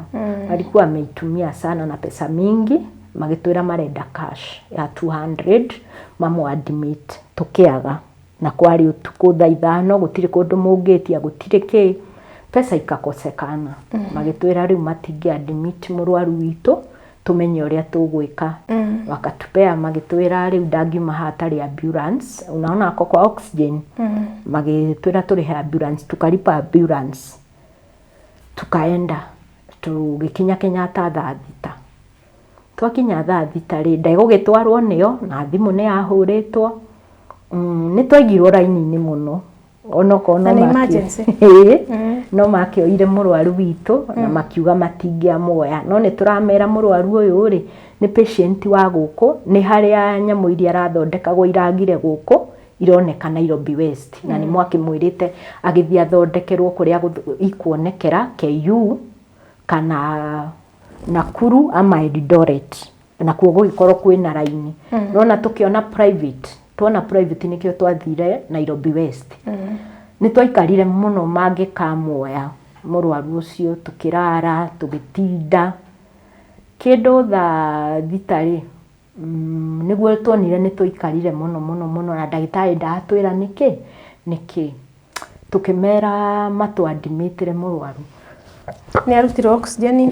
Alikuwa ameitumia sana na pesa mingi. Magĩtwĩra marenda cash ya 200 mamũ admit. Tũkĩaga, na kwarĩ ũtukũ thaa 5, gũtirĩ kũndũ mũngĩtia, gũtirĩ kĩ, pesa ikakosekana. Magĩtwĩra rĩu matingĩ admit mũrwaru witũ, tũmenye ũrĩa tũgwĩka. Wakatupea, magĩtwĩra rĩu ndangiuma haha hatarĩ ambulance, unaona ako kwa oxygen. Magĩtwĩra tũrĩhe ambulance, tukalipa ambulance, tukaenda, tũgĩkinya Kenyatta thaa 6. Twakinya thaa 6 rĩ, ndegũgĩtwarwo nĩo na thimũ nĩ yahũrĩtwo. Nĩ twaigirwo raini-inĩ mũno onokorwo Na no nĩ emergency. Ĩĩ, no makĩoire mũrwaru witũ na makiuga matingĩamuoya, no nĩ tũramera mũrwaru ũyũ rĩ, nĩ patient wa gũkũ, nĩ harĩa nyamũ iria arathondekagwo iragire gũkũ ironeka Nairobi West, na nĩ mwakĩmwĩrĩte agĩthiĩ athondekerwo kũrĩa ikuonekera KU kana Nakuru ama Eldoret, nakuo gũgĩkorwo kwĩna raini. Nona tũkĩona private, tuona private nĩkĩo twathire Nairobi West. Nĩ twaikarire mũno mangĩkamuoya mũrwaru ũcio, tũkĩrara, tũgĩtinda kĩndũ thaa 6 rĩ, nĩguo tuonire nĩ tũikarire mũno mũno mũno na ndagĩtarĩ ndatwĩra nĩkĩ nĩkĩ. Tũkĩmera matũ admitĩre mũrwaru. Nĩ arutirwo oxygen?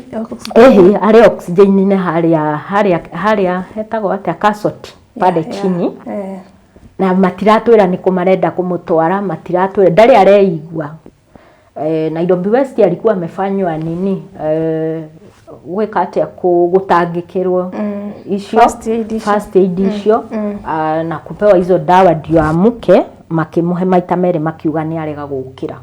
Ĩhĩ, arĩ oxygen-inĩ harĩa hetagwo atĩa, Kasoti pale chini. Na matiratwĩra nĩ kũ marenda kũmũtwara, matiratwĩra, ndarĩ areigua. Nairobi West alikuwa amefanywa nini, gwĩka atĩa, gũtangĩkĩrwo icio. First aid icio. First aid icio. Ah, na kupewa hizo dawa ndio amuke. Makĩmũhe maita merĩ, makiuga nĩ arega gũkĩra.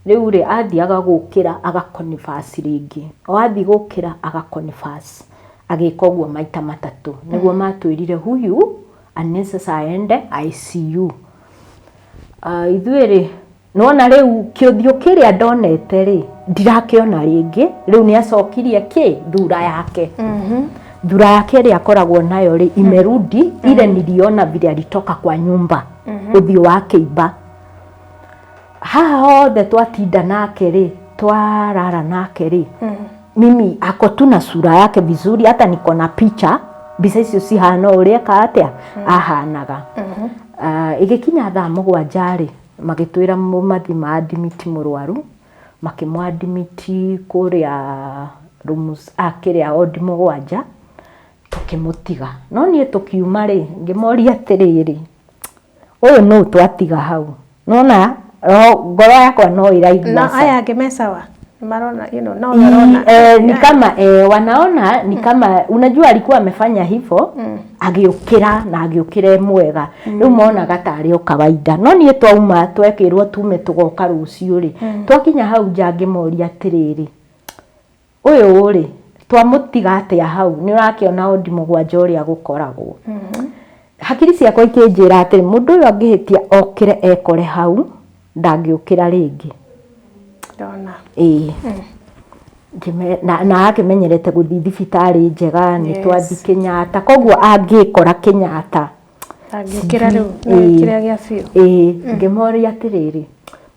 Rĩu rĩ, athiaga gũkĩra agaconverse rĩngĩ, o athiĩ gũkĩra agaconverse, agĩka ũguo maita matatũ nĩguo matwĩrire huyu anaweza aende ICU. Ithuĩ rĩ, nona rĩu kĩũthiũ kĩrĩa ndonete rĩ, ndirakĩona rĩngĩ. Rĩu nĩ acokirie kĩ thura yake, thura yake ĩrĩa akoragwo nayo rĩ, imerudi ile niliona vile alitoka kwa nyumba, ũthiũ wa kĩimba. Haha hothe twatinda nake rĩ, twarara nake rĩ, mimi ako tu na sura yake vizuri, hata niko na picha, mbica icio cihana ũrĩa eka atĩa ahanaga. Ĩgĩkinya thaa 7 rĩ, magĩtwĩra mathi ma admit mũrwaru, makĩmũ admit kũrĩa rooms kĩrĩa wodi 7, tũkĩmũtiga. No niĩ tũkiuma rĩ, ngĩmoria atĩrĩrĩ, ũyũ nũ twatiga hau? Nona ngoro yakwa no ĩraigua Na sa- aya angĩ me sawa, marona no marona. Ni kama wanaona ni kama unajua alikuwa amefanya hivyo, agĩũkĩra na agĩũkĩra e mwega, rĩu monaga tarĩ o kawaida. No niĩ twauma, twekĩrwo tume tũgoka rũciũ rĩ, twakinya hau nja ngĩmoria atĩrĩrĩ, ũyũ rĩ, twamũtiga atĩa hau? Nĩ ũrakĩona wodi 7 ũrĩa gũkoragwo. Hakiri ciakwa ikĩnjĩra atĩrĩ, mũndũ ũyũ angĩhĩtia okĩre ekore hau, ndangĩũkĩra rĩngĩ. Ndona. Ĩĩ. Na akĩmenyerete gũthiĩ thibitarĩ njega, nĩ twathiĩ Kenyatta, koguo angĩkora Kenyatta Angĩũkĩra rĩu nĩ kĩrĩa gĩa biũ. Ĩĩ, ngĩmoria atĩrĩrĩ,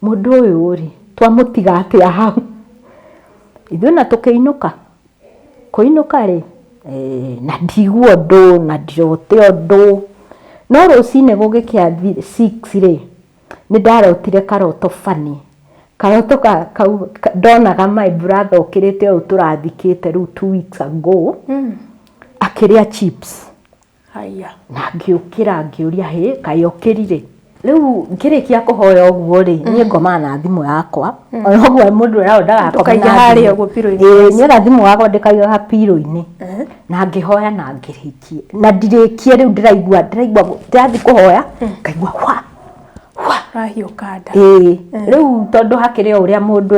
mũndũ ũyũ rĩ, twamũtiga atĩa hau? Ithuĩ na tũkĩinũka, kũinũka rĩ, na ndigua ũndũ na ndirote ũndũ, no rũcinĩ gũgĩkĩa 6 rĩ, nĩ ndarotire karoto funny. Karoto kau ndonaga my brother ũkĩrĩte ũyũ tũrathikĩte rĩu 2 weeks ago akĩrĩa chips. Haya. Na ngĩũkĩra ngĩũria, hĩ, kaĩ okĩrire? Rĩu ngĩrĩkia kũhoya ũguo rĩ, niĩ ngomaga na thimũ yakwa, ona ũguo mũndũ eragwo ndagakome Ndũkaige na harĩa thimũ. ũguo pillow-inĩ. Ĩĩ, niĩ ona thimũ yakwa ndĩkaigaga pillow-inĩ. Na ngĩhoya na ngĩrĩkie, na ndirĩkie rĩu ndĩraigua ndĩrathiĩ kũhoya ngaigua hwa hwa. Ũrahiũka nda. Ĩĩ, rĩu tondũ hakĩrĩ o ũrĩa mũndũ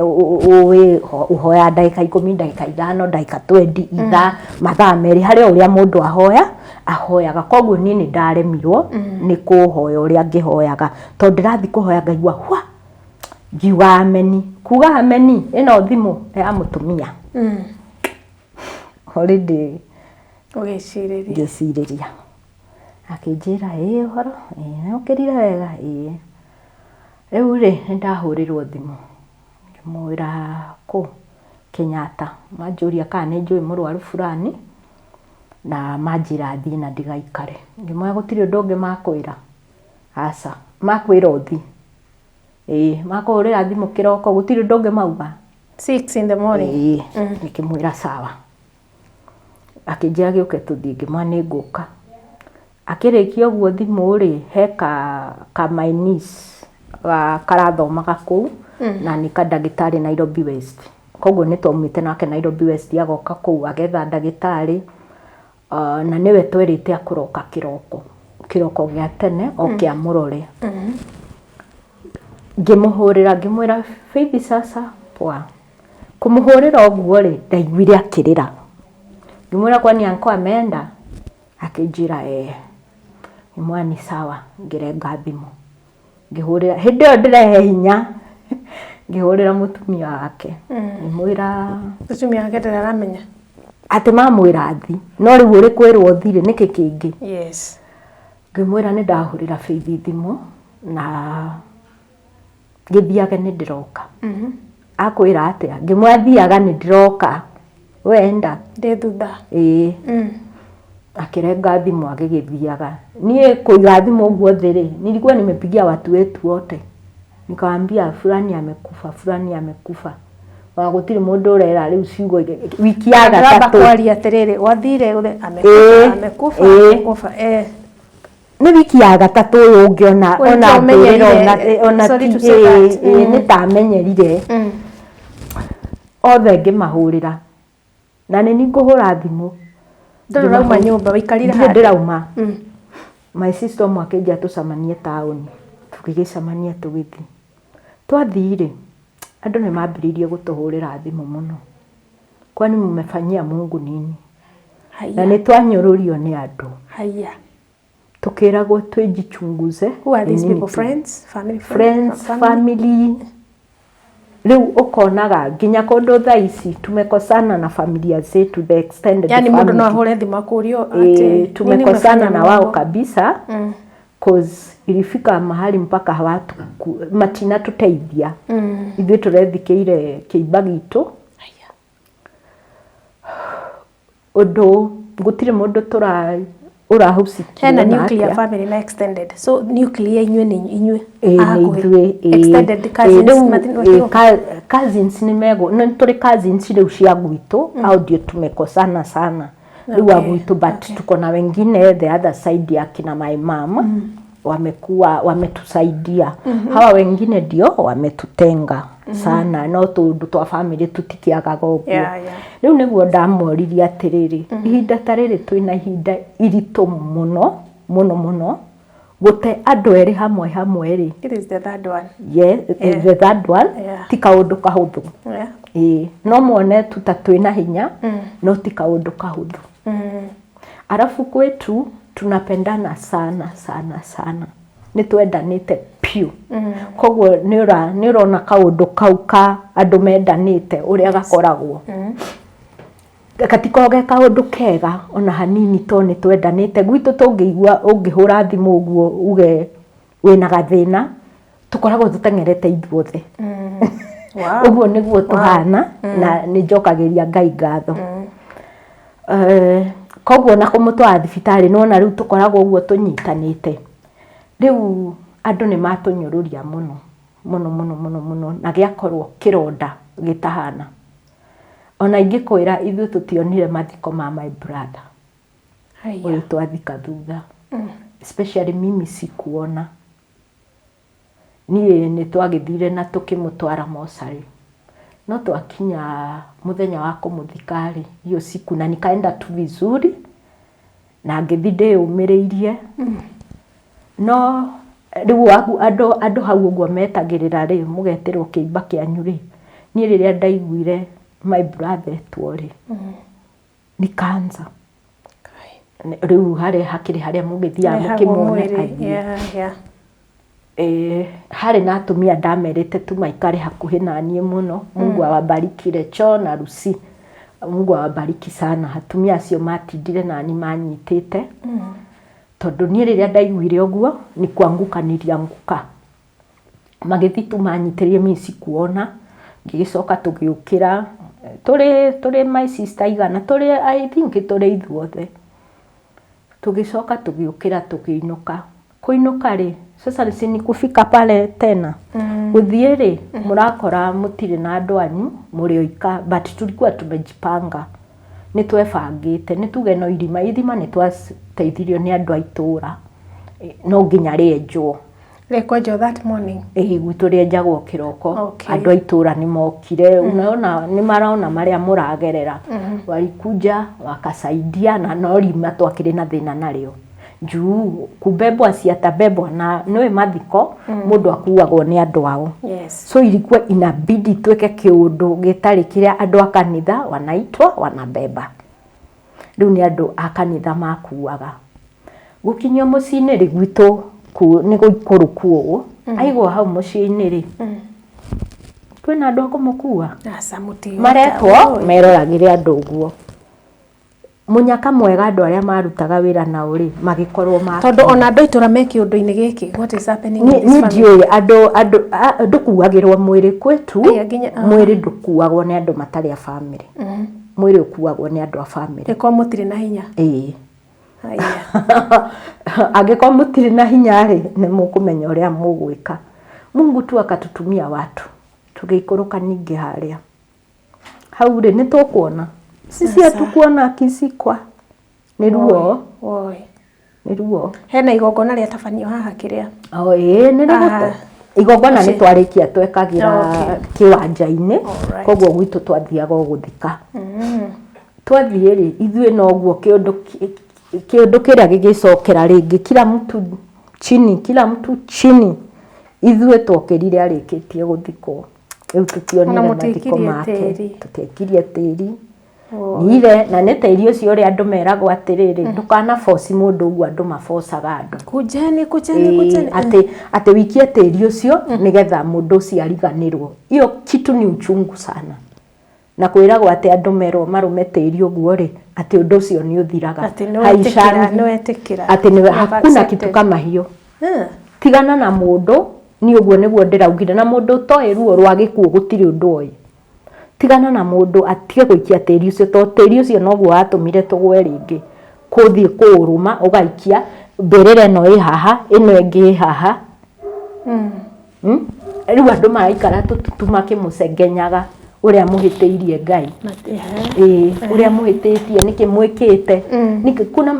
ũĩ ũhoya ndagĩka 10, ndagĩka 5, ndagĩka 20, ithaa, mathaa 2, harĩ o ũrĩa mũndũ ahoyaga. Koguo niĩ nĩ ndaremirwo nĩ kũhoya ũrĩa ngĩhoyaga, tondũ ndĩrathiĩ kũhoya ngaigua hwa, ngiuga ameni, kuga ameni ĩno thimũ ya mũtumia. Already Ũgĩcirĩria. Ngĩcirĩria. Akĩnjĩra, ĩĩ ũhoro, ĩĩ nĩ ũkĩrire wega, ĩĩ. Rĩu rĩ, nĩ ndahũrĩrwo thimũ, ngĩmwĩra kũ? Kenyatta. Manjũria kana nĩ njũĩ mũrwaru fulani, na manjĩra thiĩ na ndigaikare. Ngĩmwĩra gũtirĩ ũndũ ũngĩ makwĩra? Aca. Makwĩra ũthiĩ. Ĩĩ, makũhũrĩra thimũ kĩroko, gũtirĩ ũndũ ũngĩ mauga? 6 in the morning. Ĩĩ, ngĩkĩmwĩra sawa. Akĩnjĩra gĩũke tũthiĩ, ngĩmwĩra nĩ ngũka. Akĩrĩkia ũguo thimũ rĩ, he ka my niece karathomaga kũu, na nĩ kandagĩtarĩ Nairobi West. Koguo nĩ twaumĩte nake Nairobi West agoka kũu agetha ndagĩtarĩ, na nĩwe twerĩte akũroka kĩroko, kĩroko gĩa tene oke amũrore. Ngĩmũhũrĩra ngĩmwĩra Faith sasa poa. Kũmũhũrĩra ũguo rĩ, ndaiguire akĩrĩra. Ngĩmwĩra kwani uncle ameenda? Akĩnjĩra ee. Ngĩmwĩra ni sawa, ngĩrenga thimũ. Ngĩhũrĩra, hĩndĩ ĩyo ndĩrehe hinya, ngĩhũrĩra mũtumia wake. Ngĩmwĩra Mũtumia wake ndarĩ aramenya. Atĩ mamwĩra thi, no rĩu ũrĩ kwĩrwo thi rĩ, nĩkĩ kĩngĩ? Yes. Ngĩmwĩra nĩ ndahũrĩra Faith thimũ na ngĩthiage nĩ ndĩroka. Akwĩra atĩa? Ngĩmwĩra thiaga nĩ ndĩroka. Wenda? Ndĩ thutha. Ĩĩ. Akĩrenga thimũ agĩgĩthiaga. Niĩ kũiga thimũ ũguo thĩ rĩ, nilikuwa nimepigia watu wetu wote. Nikawaambia fulani amekufa, fulani amekufa. Ona gũtirĩ mũndũ ũrera rĩu ciugo wiki ya Ndĩramba gatatũ. kwaria atĩrĩrĩ, gwathire gũthe Ĩĩ, amekufa, ĩĩ. amekufa, eh. Nĩ wiki ya gatatũ ũyũ ũngĩ ona Well, ona nĩtwamenyerire, ngwĩrĩra ona sorry ti to say that. Ĩĩ, nĩ tamenyerire. Othe ngĩmahũrĩra. Na nĩ niĩ ngũhũra thimũ. Ndũrĩ ũrauma nyũmba, waikarire Ndirĩ handũ. ndĩrauma. My sister ũmwe akĩnjĩra tũcemanie taũni. Tũgĩgĩcemania tũgĩthiĩ. Twathiĩ rĩ, andũ nĩ mambĩrĩirie gũtũhũrĩra thimũ mũno. Kwani mmefanyia Mungu nini? Haiya. Na nĩ twanyũrũrio nĩ andũ. Haiya. Tũkĩragwo twĩjichunguze. Who are these Nĩ nini people? tu. Friends? Family? Friends, family. Rĩu ũkonaga nginya kũndũ thaa ici tumekosana na familia zetu, the extended Yani mũndũ no family. ahũre thimũ akũrio atĩ E, tumekosana nini na mmefanya wao Mungu? kabisa cause ilifika mahali mpaka hawatu matinatuteithia. Ithuĩ tũrethikĩire kĩimba gitũ. Haiya. Ũndũ gũtirĩ mũndũ tũra ũrahusikia Hena na nuclear atĩa. family na extended. So nuclear inyuĩ nĩ inyuĩ Ĩĩ, a nĩ hakuhĩ. ithuĩ, ĩĩ. Extended Ĩĩ, cousins rĩu, ĩĩ, cousins nĩ megũ nĩ tũrĩ cousins rĩu cia gwitũ, hao ndio tumekosana sana rĩu a Okay, gwitũ, but tuko na wengine the other side ya kina my mom wamekuwa wametusaidia. Hawa wengine ndio wametutenga sana, no tũndũ twa family tũtikĩagaga ũguo. Yeah. Rĩu nĩguo ndamoririe atĩrĩrĩ, ihinda ta rĩrĩ twĩna ihinda iritũ mũno mũno mũno, gũte andũ erĩ hamwe hamwe rĩ. It is the third one. Yeah, the third one. Ti kaũndũ kahũthũ. Ĩĩ, no muone tu ta twĩna hinya, no ti kaũndũ kahũthũ. Arafu kwetu tunapendana sana sana sana, nĩ twendanĩte piũ. Koguo nĩ ũrona kaũndũ kau ka andũ mendanĩte ũrĩa gakoragwo. Gatikoragwo ge kaũndũ kega ona hanini, to nĩ twendanĩte. Gwitũ tũngĩigua ũngĩhũra thimũ ũguo uge wĩna gathĩna, tũkoragwo tũteng'erete ithuothe. Wow. Ũguo nĩguo tũhana, na nĩ njokagĩria Ngai ngatho. Koguo na kũmũtwara thibitarĩ nĩwona rĩu tũkoragwo ũguo tũnyitanĩte. Rĩu andũ nĩ matũnyũrũria mũno mũno mũno mũno mũno, na gĩakorwo kĩronda gĩtahana. Ona ingĩkwĩra ithuĩ tũtionire mathiko ma my brother. Haiya. Ũyũ twathika thutha. Especially mimi sikuona. Niĩ nĩ twagĩthire na tũkĩmũtwara mocarĩ, no twakinya mũthenya wa kũmũthika rĩ, hiyo siku na nikaenda tu vizuri na ngĩthi ndĩyũmĩrĩirie. No rĩu andũ hau ũguo metagĩrĩra rĩ, mũgetĩrwo kĩimba kĩanyu rĩ, niĩ rĩrĩa ndaiguire my brother etwo rĩ, nikaanza rĩu harĩa hakĩrĩ harĩa mũgĩthiaga mũkĩmuone athiĩ. Harĩ na atumia ndamerĩte tu maikare hakuhĩ na niĩ mũno. Mungu awabariki Recho na Lucy, Mungu awabariki sana. Atumia acio matindire nani manyitĩte, tondũ niĩ rĩrĩa ndaiguire ũguo ni kuanguka nilianguka. Magĩthiĩ tu manyitĩrĩire, mimi sikuona. Ngĩgĩcoka tũgĩũkĩra tũrĩ my sister igana, tũrĩ I think tũrĩ ithuothe. Tũgĩcoka tũgĩũkĩra tũkĩinũka. Kũinũka rĩ, sasa si ni kufika pale tena. Gũthiĩ rĩ, mũrakora mũtirĩ na andũ anyu, mũrĩ oika, but tulikuwa tumejipanga. Nĩ twebangĩte, nĩ tuge no irima, ithima nĩ twateithirio nĩ andũ a itũra, no nginya rĩenjwo. Rĩkwenjwo that morning? Ĩĩ, gwitũ rĩenjagwo kĩroko. Andũ a itũra nĩ mokire, unaona nĩ marona marĩa mũragerera. Walikuja wakasaidia, na no rima twakĩrĩ na thĩna narĩo. Juu kubebwa si atabebwa, na nĩũĩ mathiko mũndũ akuagwo nĩ andũ ao. So ilikuwa inabidi twĩke kĩũndũ gĩtarĩ kĩrĩa andũ a kanitha wanaitwa wanabeba. Rĩu nĩ andũ a kanitha makuaga. Gũkinyio mũciĩ-inĩ rĩ, gwitũ nĩ gũikũrũku ũũ, aigwo hau mũciĩ-inĩ rĩ, kwĩna andũ a kũmũkua? Aca, mũtigũka. Maretwo meroragĩre andũ ũguo. Mũnyaka mwega andũ arĩa marutaga wĩra nao rĩ, magĩkorwo ma Tondũ ona andũ a itũra me kĩũndũ-inĩ gĩkĩ, what is happening in this Niĩ family? Ndiũĩ andũ ndũkuagĩrwo mwĩrĩ kwetu. Aya, nginya, ah. Mwĩrĩ ndũkuagwo nĩ andũ matarĩ a family. Mwĩrĩ ũkuagwo nĩ andũ a family. Ĩkorwo mũtirĩ na hinya. Ĩĩ. Haya. Angĩkorwo mũtirĩ na hinya rĩ, nĩ mũkũmenya ũrĩa mũgwĩka. Mungu tu akatutumia watu, tũgĩikũrũka ningĩ harĩa hau rĩ, nĩ tũkuona sisi hatukuona akisikwa nĩ ruo. Woi. Nĩ ruo. Hena igongona rĩatabanio haha kĩrĩa? O ĩĩ, nĩ rĩgũte Ah. igongona nĩ Ũcio. twarĩkia twekagĩra kĩwanja-inĩ. Koguo gwitũ twathiaga o gũthika. Twathiĩ rĩ, ithuĩ noguo kĩũndũ kĩrĩa gĩgĩcokera rĩngĩ, kila mtu chini, kila mtu chini. Ithuĩ twokĩrire arĩkĩtie gũthikwo. Rĩu tũtionire Ona mathiko mũtiaikirie make. tĩri. Tũtiaikirie tĩri. Nire na nĩ tĩri ũcio ũrĩa andũ meragwo atĩrĩrĩ, ndũkanaboci mũndũ ũguo andũ mabocaga andũ. Kujeni, kujeni, kujeni. Atĩ wikie tĩri ũcio nĩgetha mũndũ ũcio ariganĩrwo. Hiyo kitu ni uchungu sana. Na kwĩragwo atĩ andũ merwo marũme tĩri ũguo rĩ, atĩ ũndũ ũcio nĩ ũthiraga. Atĩ nĩ wetĩkĩra, Haishangi. nĩ wetĩkĩra. Atĩ nĩ You have hakuna accepted. kitu kama hiyo. Tigana na mũndũ, niĩ ũguo nĩguo ndĩraugire, na mũndũ ũtoĩ ruo rwa gĩkuũ gũtirĩ ũndũ oĩ. Tigana na mũndũ atige gũikia tĩri ũcio, tondũ tĩri ũcio noguo watũmire tũgwe rĩngĩ. Kũthiĩ kũũrũma ũgaikia mbĩrĩra ĩno ĩ haha, ĩno ĩngĩ ĩ haha. Rĩu andũ maraikara tũtutu makĩmũcengenyaga ũrĩa mũhĩtĩirie Ngai. Ĩĩ, ũrĩa mũhĩtĩtie, nĩkĩ mwĩkĩte? Nĩkĩ kuna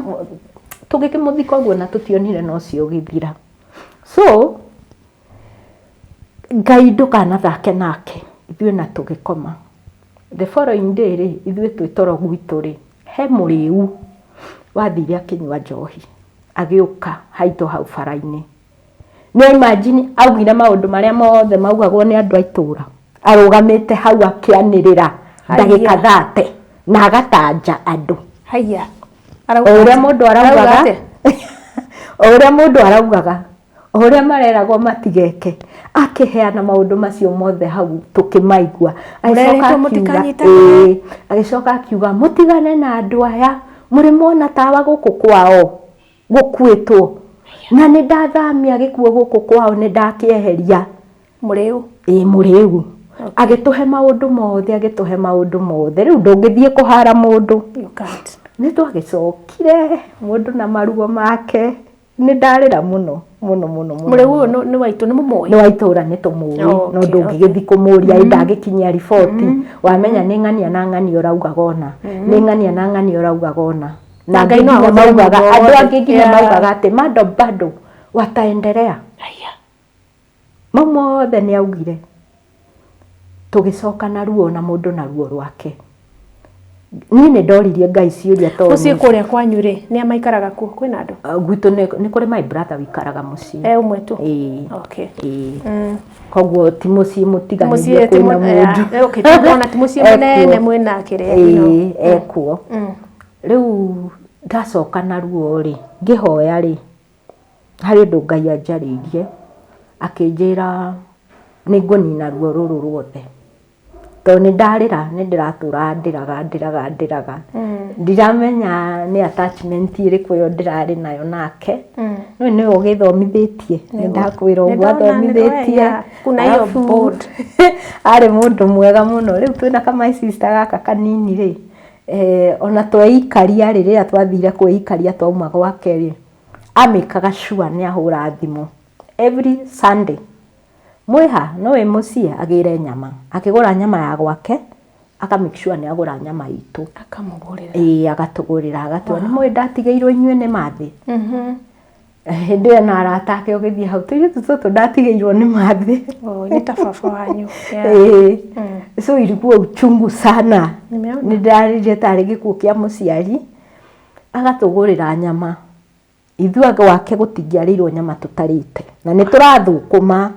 tũgĩkĩmũthika ũguo na tũtionire na ũcio ũgĩthira. So Ngai ndũkanathake nake, ithuĩ na tũgĩkoma. The following day rĩ, ithuĩ twĩ toro gwitũ rĩ, he mũrĩu wathire akĩnyua njohi, agĩũka haitũ hau bara-inĩ. Nĩ imagine augire maũndũ marĩa mothe maugagwo nĩ andũ a itũra. Arũgamĩte hau akĩanĩrĩra ndagĩka 30 na agatanja andũ. Haya. O ũrĩa mũndũ araugaga, o ũrĩa mũndũ araugaga, o ũrĩa mareragwo matigeke, akĩheana maũndũ macio mothe hau tũkĩmaigua. Mũrerĩtwo mũtikanyitanĩre. Agĩcoka akiuga mũtigane na andũ aya, mũrĩ mwona tawa gũkũ kwao gũkuĩtwo, na nĩ ndathamia gĩkuũ gũkũ kwao, nĩ ndakĩeheria. Mũrĩu. Ĩĩ, mũrĩu. Agĩtũhe maũndũ mothe, agĩtũhe maũndũ mothe. Rĩu ndũngĩthiĩ kũhara mũndũ. You can't. Nĩ twagĩcokire mũndũ na maruo make. Nĩ ndarĩra mũno, mũno, mũno, mũno. Mũrĩu ũyũ nĩ waitũ, nĩ mũmũĩ? Nĩ wa itũra, nĩ tũmũĩ. No ndũngĩgĩthiĩ kũmũria, ĩ ndagĩkinyia riboti. Wamenya nĩ ng'ania na ng'ania ũraugaga ona. Nĩ ng'ania na ng'ania ũraugaga ona. Na Ngai no angĩ nginya ahũthĩre maugaga, mũndũ andũ wothe. angĩ nginya maugaga atĩ bado bado wataendelea. Haya. Mau mothe nĩ augire. Tũgĩcoka na ruo na mũndũ na ruo rwake. Niĩ nĩ ndoririe Ngai ciũria tondũ Mũciĩ kũrĩa kwanyu rĩ, nĩa maikaraga kuo? Kwĩna andũ? Gwitũ nĩ kũrĩ my brother wĩikaraga mũciĩ. E ũmwe tu? Ĩĩ. Okay. Ĩĩ. Koguo ti mũciĩ mũtiganĩrie Mũciĩ ti kwĩna mũndũ. Okay, ona ti mũciĩ mũnene mwĩna kĩrĩa, you know. Ĩĩ, ekuo. Rĩu ndacoka na ruo rĩ, ngĩhoya rĩ, harĩ ũndũ Ngai anjarĩirie, akĩnjĩra nĩ ngũnina ruo rũrũ ruothe. Tondũ nĩ ndarĩra, nĩ ndĩratũra ndĩraga ndĩraga ndĩraga. Ndiramenya nĩ attachment ĩrĩkũ ĩyo ndĩrarĩ nayo nake. No nĩwe ũgĩthomithĩtie, nĩ ndakwĩra ũguo Nĩndona, athomithĩtie. Kuna hiyo Arabu, board. Arĩ mũndũ mwega mũno. Rĩu twĩna ka my sister gaka kanini rĩ, ona tweikaria rĩ, rĩrĩa twathire kwĩikaria twauma gwake rĩ, amĩkaga sure nĩ ahũra thimũ every Sunday. Mwĩha no wĩ mũciĩ agĩre nyama, akĩgũra nyama ya gwake, aka make sure nĩ agũra nyama itũ. Akamũgũrĩra. Ĩĩ, agatũgũrĩra, agatwĩra nĩ mũĩ ndatigĩirwo inyuĩ nĩ mathĩ. Hĩndĩ ĩyo na arata ake ũgĩthiĩ hau, tũirĩtu tũtũ ndatigĩirwo nĩ mathĩ. Oh, nĩ ta baba wanyu. Yeah. Ĩĩ. So ilikuwa uchungu sana. Nimeona. Nĩ ndarĩrire tarĩ gĩkuũ kĩa mũciari, agatũgũrĩra nyama. Ithuĩ gwake gũtingĩarĩirwo nyama tũtarĩte. Na nĩ tũrathũkũma.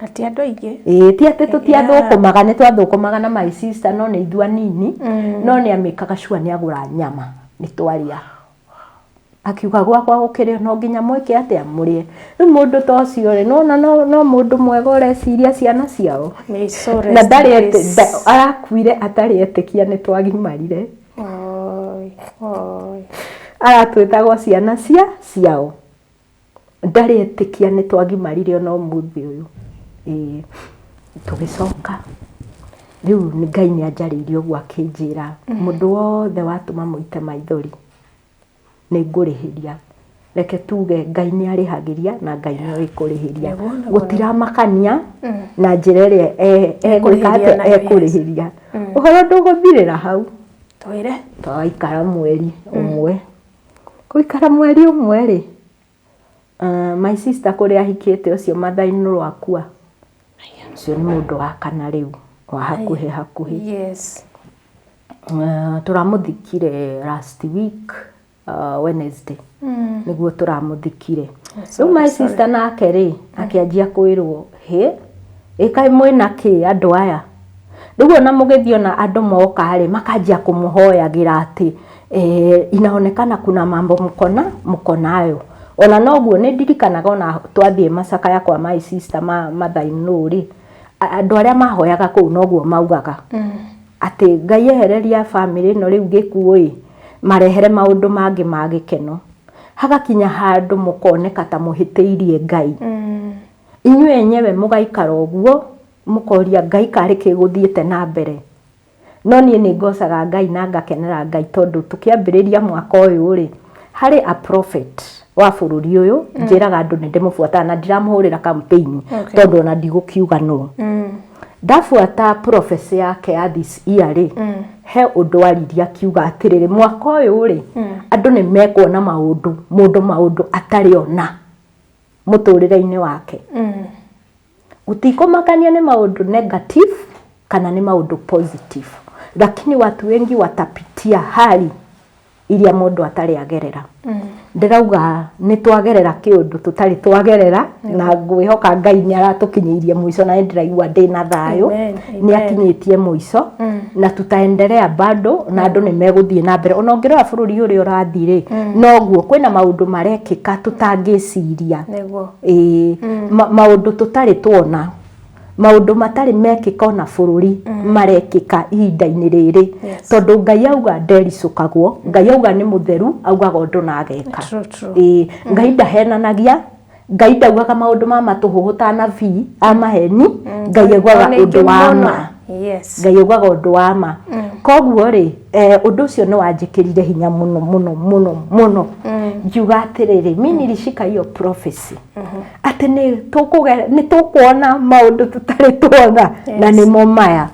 Na ti andũ aingĩ. Ĩĩ, ti atĩ tũtiathũkũmaga, nĩ twathũkũmaga na my sister, no nĩ ithuĩ anini. No nĩ amĩkaga sure nĩ agũra nyama, nĩ twarĩa. Akiuga gwakwa gũkĩrĩ no nginya mwĩke atĩa mũrĩe. Rĩu mũndũ ta ũcio rĩ, nĩwona no mũndũ mwega ũreciria ciana ciao. May so Na rest ndarĩ in peace. arakuire atarĩ etĩkia nĩ twagimarire. Oi, oi. Aratwĩtagwo ciana ciao. Ndarĩ etĩkia nĩ twagimarire ona ũmũthĩ ũyũ. Ĩĩ, tũgĩcoka. Rĩu Ngai nĩ anjarĩirie ũguo akĩnjĩra, mũndũ wothe watũma mũite maithori, nĩ ngũrĩhĩria. Reke tuge Ngai nĩ arĩhagĩria na Ngai nĩ oĩ kũrĩhĩria. Nĩguo, nĩguo. Gũtiramakania na njĩra ĩrĩa egwĩka Ekũrĩhĩria atĩa, nayo, yes. ekũrĩhĩria. Ũhoro ndũgũthirĩra hau. Twĩre. Twaikara mweri ũmwe. Gũikara mweri ũmwe rĩ, my sister kũrĩa ahikĩte ũcio mother-in-law akua. Ũcio nĩ mũndũ wa kana rĩu, wa hakuhĩ hakuhĩ. Yes. Tũramũthikire last week, Wednesday. Nĩguo tũramũthikire. Sorry, Rĩu my sorry. sister nake rĩ, akĩanjia kwĩrwo, hĩ, ĩkaĩ mwĩna kĩ andũ aya? Rĩu ona mũgĩthiĩ ona andũ moka rĩ, makanjia kũmũhoyagĩra atĩ, inaonekana kuna mambo mko nayo. Ona noguo nĩ ndirikanaga ona twathiĩ macakaya kwa my sister mother-in-law rĩ, andũ arĩa mahoyaga kũu noguo maugaga. Atĩ Ngai ehereria family ĩno rĩu gĩkuũ ĩ, marehere maũndũ mangĩ ma gĩkeno. Hagakinya handũ mũkoneka ta mũhĩtĩirie Ngai. Inyuĩ enyewe mũgaikara ũguo, mũkoria Ngai karĩ kĩ gũthiĩte na mbere. No niĩ nĩ ngocaga Ngai na ngakenera Ngai tondũ tũkĩambĩrĩria mwaka ũyũ rĩ, harĩ a prophet wa bũrũri ũyũ, njĩraga andũ nĩ ndĩmũbuataga na ndiramũhũrĩra campaign, tondũ ona ndigũkiuga nũ. Ndabuata prophecy yake ya this year rĩ, he ũndũ aririe akiuga atĩrĩrĩ, mwaka ũyũ rĩ, andũ nĩ mekuona maũndũ, mũndũ maũndũ atarĩ ona mũtũrĩre-inĩ wake. Gũtikũmakania nĩ maũndũ negative kana nĩ maũndũ positive, lakini watu wengi watapitia hali iria mũndũ atarĩ agerera. Ndĩrauga nĩ twagerera kĩũndũ tũtarĩ twagerera, na ngwĩhoka Ngai nĩ aratũkinyĩirie mũico, na nĩ ndĩraigua ndĩna thayũ. Amen, Nĩ amen. akinyĩtie mũico, na tutaendelea bado, na andũ nĩ megũthiĩ na mbere. Ona ũngĩrora bũrũri ũrĩa ũrathiĩ rĩ, noguo kwĩna maũndũ marekĩka tũtangĩciria. Nĩguo. Ĩĩ, maũndũ tũtarĩ tuona, maũndũ matarĩ mekĩka ona bũrũri marekĩka ihinda-inĩ rĩrĩ. Tondũ Ngai auga ndericũkagwo, Ngai auga nĩ mũtheru, augaga ũndũ na ageka. True, true. Ĩĩ, Ngai ndahenanagia, Ngai ndaugaga maũndũ ma matũhũhũ ta anabii a maheni, Ngai augaga Ona ũndũ ingĩ wa mũno. ma. Yes. Ngai augaga ũndũ wa ma. Koguo rĩ, ũndũ ũcio nĩ wanjĩkĩrire hinya mũno mũno mũno mũno. Ngiuga atĩrĩrĩ, mi nilishika hiyo prophecy. Atĩ nĩ tũkuona maũndũ tũtarĩ tuona, na nĩmo maya.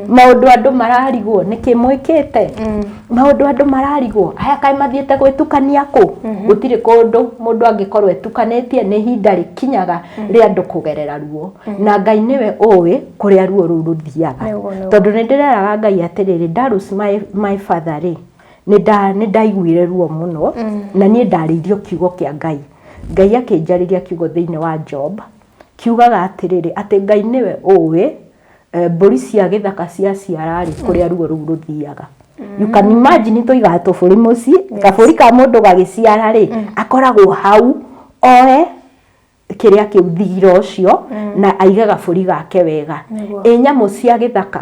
Maũndũ andũ mararigwo nĩkĩ mwĩkĩte, maũndũ andũ mararigwo aya kaĩ mathiĩte gwĩtukania kũ. Gũtirĩ kũndũ mũndũ angĩkorwo etukanĩtie, nĩ ihinda rĩkinyaga rĩa andũ kũgerera ruo, na Ngai nĩwe ũĩ kũrĩa ruo rũu rũthiaga. Tondũ nĩ ndĩreraga Ngai atĩrĩrĩ, ndarus my father rĩ, nĩ ndaiguire ruo mũno, na niĩ ndarĩirio kiugo kĩa Ngai. Ngai akĩnjarĩria kiugo thĩinĩ wa Job, kiugaga atĩrĩrĩ, atĩ Ngai nĩwe ũĩ mbũri cia gĩthaka ciaciara rĩ, kũrĩa ruo rũu rũthiaga. You can imagine tũigaga tũbũri mũciĩ, kabũri ka mũndũ gagĩciara rĩ, akoragwo hau oe kĩrĩa kĩu thigiro ũcio na aige gabũri gake wega. Ĩ nyamũ cia gĩthaka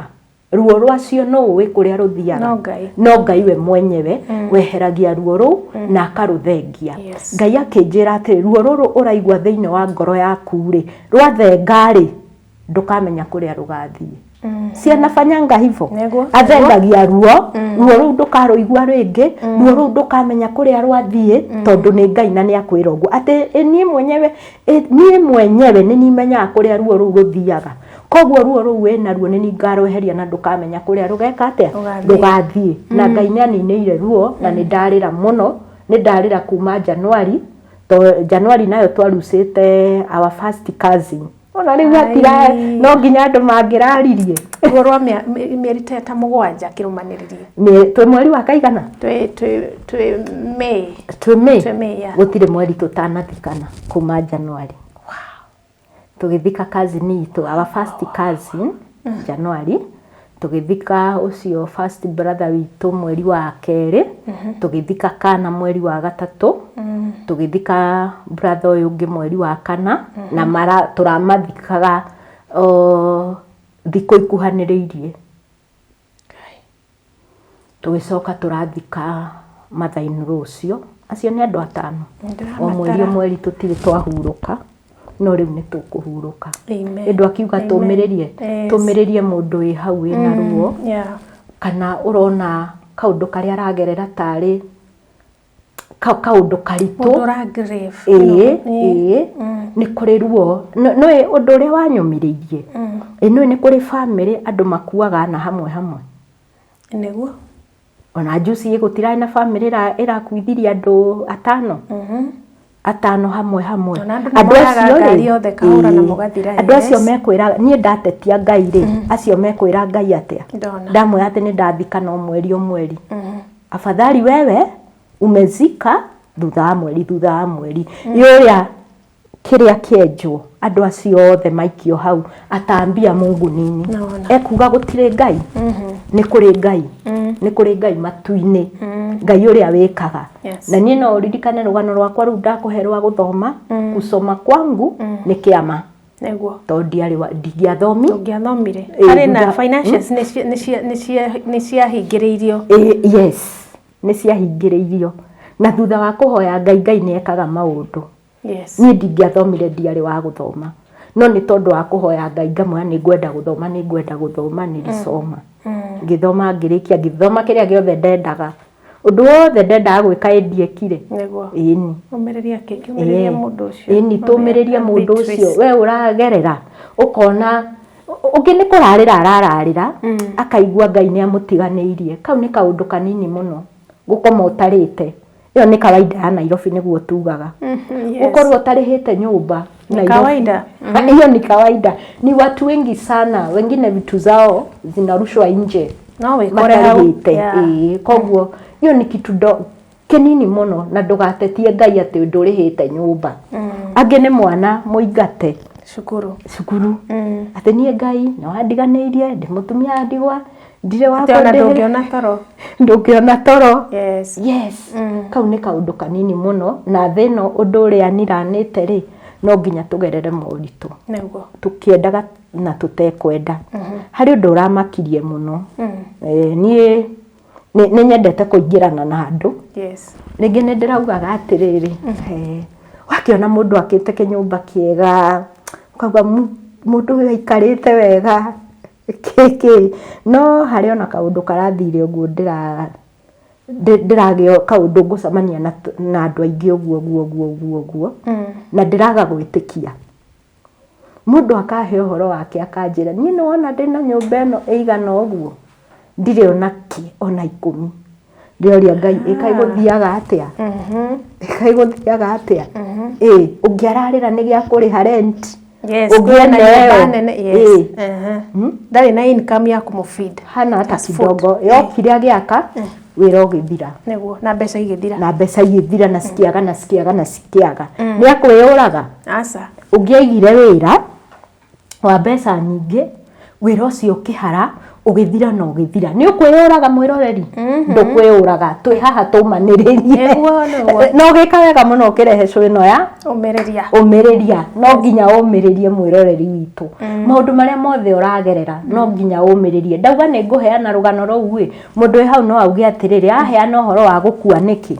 ruo rwacio no ũĩ kũrĩa rũthiaga? No Ngai. No Ngai we mwenyewe weheragia ruo rũu na akarũthengia. Ngai akĩnjĩra atĩrĩ, ruo rũrũ ũraigua thĩinĩ wa ngoro yaku rĩ, rwathenga rĩ, ndũkamenya kũrĩa rũgathiĩ. Cianafanyanga hivyo. Athengagia ruo, ruo rũu ndũkarũigua rĩngĩ, ruo rũu ndũkamenya kũrĩa rwathiĩ, tondũ nĩ Ngai na nĩ akwĩra ũguo atĩ niĩ mwenyewe nĩ nimenyaga kũrĩa ruo rũu rũthiaga. Koguo ruo rũu wĩna ruo nĩ ningarweheria na ndũkamenya kũrĩa rũgeka atĩa, rũgathiĩ. Na Ngai nĩ aninĩire ruo, na nĩ ndarĩra mũno, nĩ ndarĩra kuma Januari, to Januari nayo twarucĩte our first cousin. Ona rĩu hatira, no nginya andũ mangĩraririe. Ruo rwa mĩeri ta 7 kĩrũmanĩrĩrio. Twĩ mweri wa kaigana? Twĩ May. Twĩ May? Twĩ May, yeah. Gũtirĩ mweri tũtanathikana kuma Januari. Tũgĩthika cousin itũ, our first cousin, Januari. Tũgĩthika ũcio first brother witũ mweri wa 2, tũgĩthika kana mweri wa 3, tũgĩthika brother ũyũ ũngĩ mweri wa 4, na mara tũramathikaga thikũ ikuhanĩrĩirie. Tũgĩcoka tũrathika mother-in-law ũcio, acio nĩ andũ 5. O mweri o mweri tũtirĩ twahurũka, no rĩu nĩ tũkũhurũka. Ĩndũ akiuga tũmĩrĩrie, tũmĩrĩrie mũndũ wĩ hau wĩna ruo, kana ũrona kaũndũ karĩa aragerera tarĩ kaũndũ karitũ. Ĩĩ, nĩ kũrĩ ruo. Nĩũĩ ũndũ ũrĩa wanyũmĩrĩirie? Nĩũĩ nĩ kũrĩ bamĩrĩ andũ makuaga na hamwe hamwe. Nĩguo. Ona juice gũtirarĩ na bamĩrĩ ĩrakuithirie andũ 5. 5 hamwe hamwe. Andũ acio rĩ, andũ acio mekwĩra niĩ ndatetia Ngai rĩ, acio mekwĩra Ngai atĩa? Ndamwĩra atĩ nĩ ndathika no mweri o mweri. Afadhali wewe umezika thutha wa mweri, thutha wa mweri. Ũrĩa kĩrĩa kĩenjwo andũ acio othe maikio hau, ataambia Mungu nini. Ekuga gũtirĩ Ngai, nĩ kũrĩ Ngai, nĩ kũrĩ Ngai matu-inĩ, Ngai ũrĩa wĩkaga. Na niĩ no ũririkane rũgano rwakwa rũu ndakũhe rwa gũthoma, kusoma kwangu nĩ kĩama. Nĩguo. Tondũ ndiarĩ wa, ndingĩathomi. Ndũngĩathomire. Harĩ na finances nĩ ciahingĩrĩirio. Yes, nĩ ciahingĩrĩirio. Na thutha wa kũhoya Ngai, Ngai nĩ ekaga maũndũ. Niĩ ndingĩathomire, ndiarĩ wa gũthoma. No nĩ tondũ wa kũhoya Ngai ngamwĩra nĩ ngwenda gũthoma, nĩ ngwenda gũthoma, nĩndĩcoma. Ngĩthoma ngĩrĩkia, ngĩthoma kĩrĩa gĩothe ndendaga. Ũndũ wothe ndendaga gwĩka ĩ ndiekire. Nĩguo. Ĩni. Ũmĩrĩrie kĩ? Ũmĩrĩrie mũndũ ũcio. Ĩni, tũmĩrĩrie mũndũ ũcio. We ũragerera, ũkona ũngĩ nĩ kũrarĩra arararĩra, akaigua Ngai nĩ amũtiganĩirie. Kau nĩ kaũndũ kanini mũno, gũkoma ũtarĩte. Ĩyo nĩ kawaida ya Nairobi nĩguo tugaga. Gũkorwo ũtarĩhĩte nyũmba Ni kawaida. Hiyo ni kawaida. Ni watu wengi sana, wengine vitu zao zinarushwa nje. No wĩkore hau. Matarĩhĩte. Koguo hiyo ni kitu kĩnini mũno, na ndũgatetie Ngai atĩ ndũrĩhĩte nyũmba. Angĩ nĩ mwana mũingate cukuru. Cukuru. Atĩ niĩ Ngai nĩ wandiganĩirie, ndĩ mũtumia wa ndigwa, ndirĩ wa Atĩ ona ndũngĩona toro. Ndũngĩona toro. Yes. Kau nĩ kaũndũ kanini mũno, na thĩ ĩno ũndũ ũrĩa niranĩte rĩ, no nginya tũgerere moritũ. Nĩguo. Tũkĩendaga na tũtekwenda. Harĩ ũndũ ũramakirie mũno. Niĩ nĩ nyendete kũingĩrana na andũ. Rĩngĩ nĩ ndĩraugaga atĩrĩrĩ, wakĩona mũndũ akĩte kĩnyũmba kĩega, ũkauga mũndũ ũyũ aikarĩte wega, kĩkĩ. No harĩ ona kaũndũ karathire ũguo ndĩragĩa kaũndũ ngũcemania na andũ aingĩ ũguo ũguo ũguo ũguo ũguo, na ndĩraga gwĩtĩkia. Mũndũ akahe ũhoro wake akanjĩra, niĩ nĩ wona ndĩna nyũmba ĩno ĩigana ũguo, ndirĩ ona kĩ ona 10. Ndĩroria Ngai, ĩkaĩ gũthiaga atĩa? Ĩkaĩ gũthiaga atĩa? Ĩ, ũngĩ ararĩra nĩ gĩa kũrĩha rent. Yes, Ũngĩ kwĩna ena nyũmba ĩyo. nene, yes. Ĩ. Ndarĩ na income ya kũmũfeed. Hana hata As food. kidogo. Yokire agĩaka, wĩra ũgĩthira. Nĩguo, na mbeca igĩthira. Na mbeca igĩthira na cikĩaga na cikĩaga na cikĩaga. Nĩ akwĩyũraga. Aca. Ũngĩ aigire wĩra wa mbeca nyingĩ, wĩra ũcio ũkĩhara, ũgĩthira na ũgĩthira. Nĩ ũkwĩyũraga mwĩroreri? Ndũkwĩyũraga. Twĩ haha tũmanĩrĩrie. Nĩguo, nĩguo. Na ũgĩka wega mũno ũkĩrehe show ĩno ya Ũmĩrĩria. Ũmĩrĩria. No nginya ũmĩrĩrie mwĩroreri witũ. Maũndũ marĩa mothe ũragerera, no nginya ũmĩrĩrie. Ndauga nĩ ngũheana rũgano rũu ĩ, mũndũ wĩ hau no auge atĩrĩrĩ, aheana ũhoro wa gũkua nĩkĩ?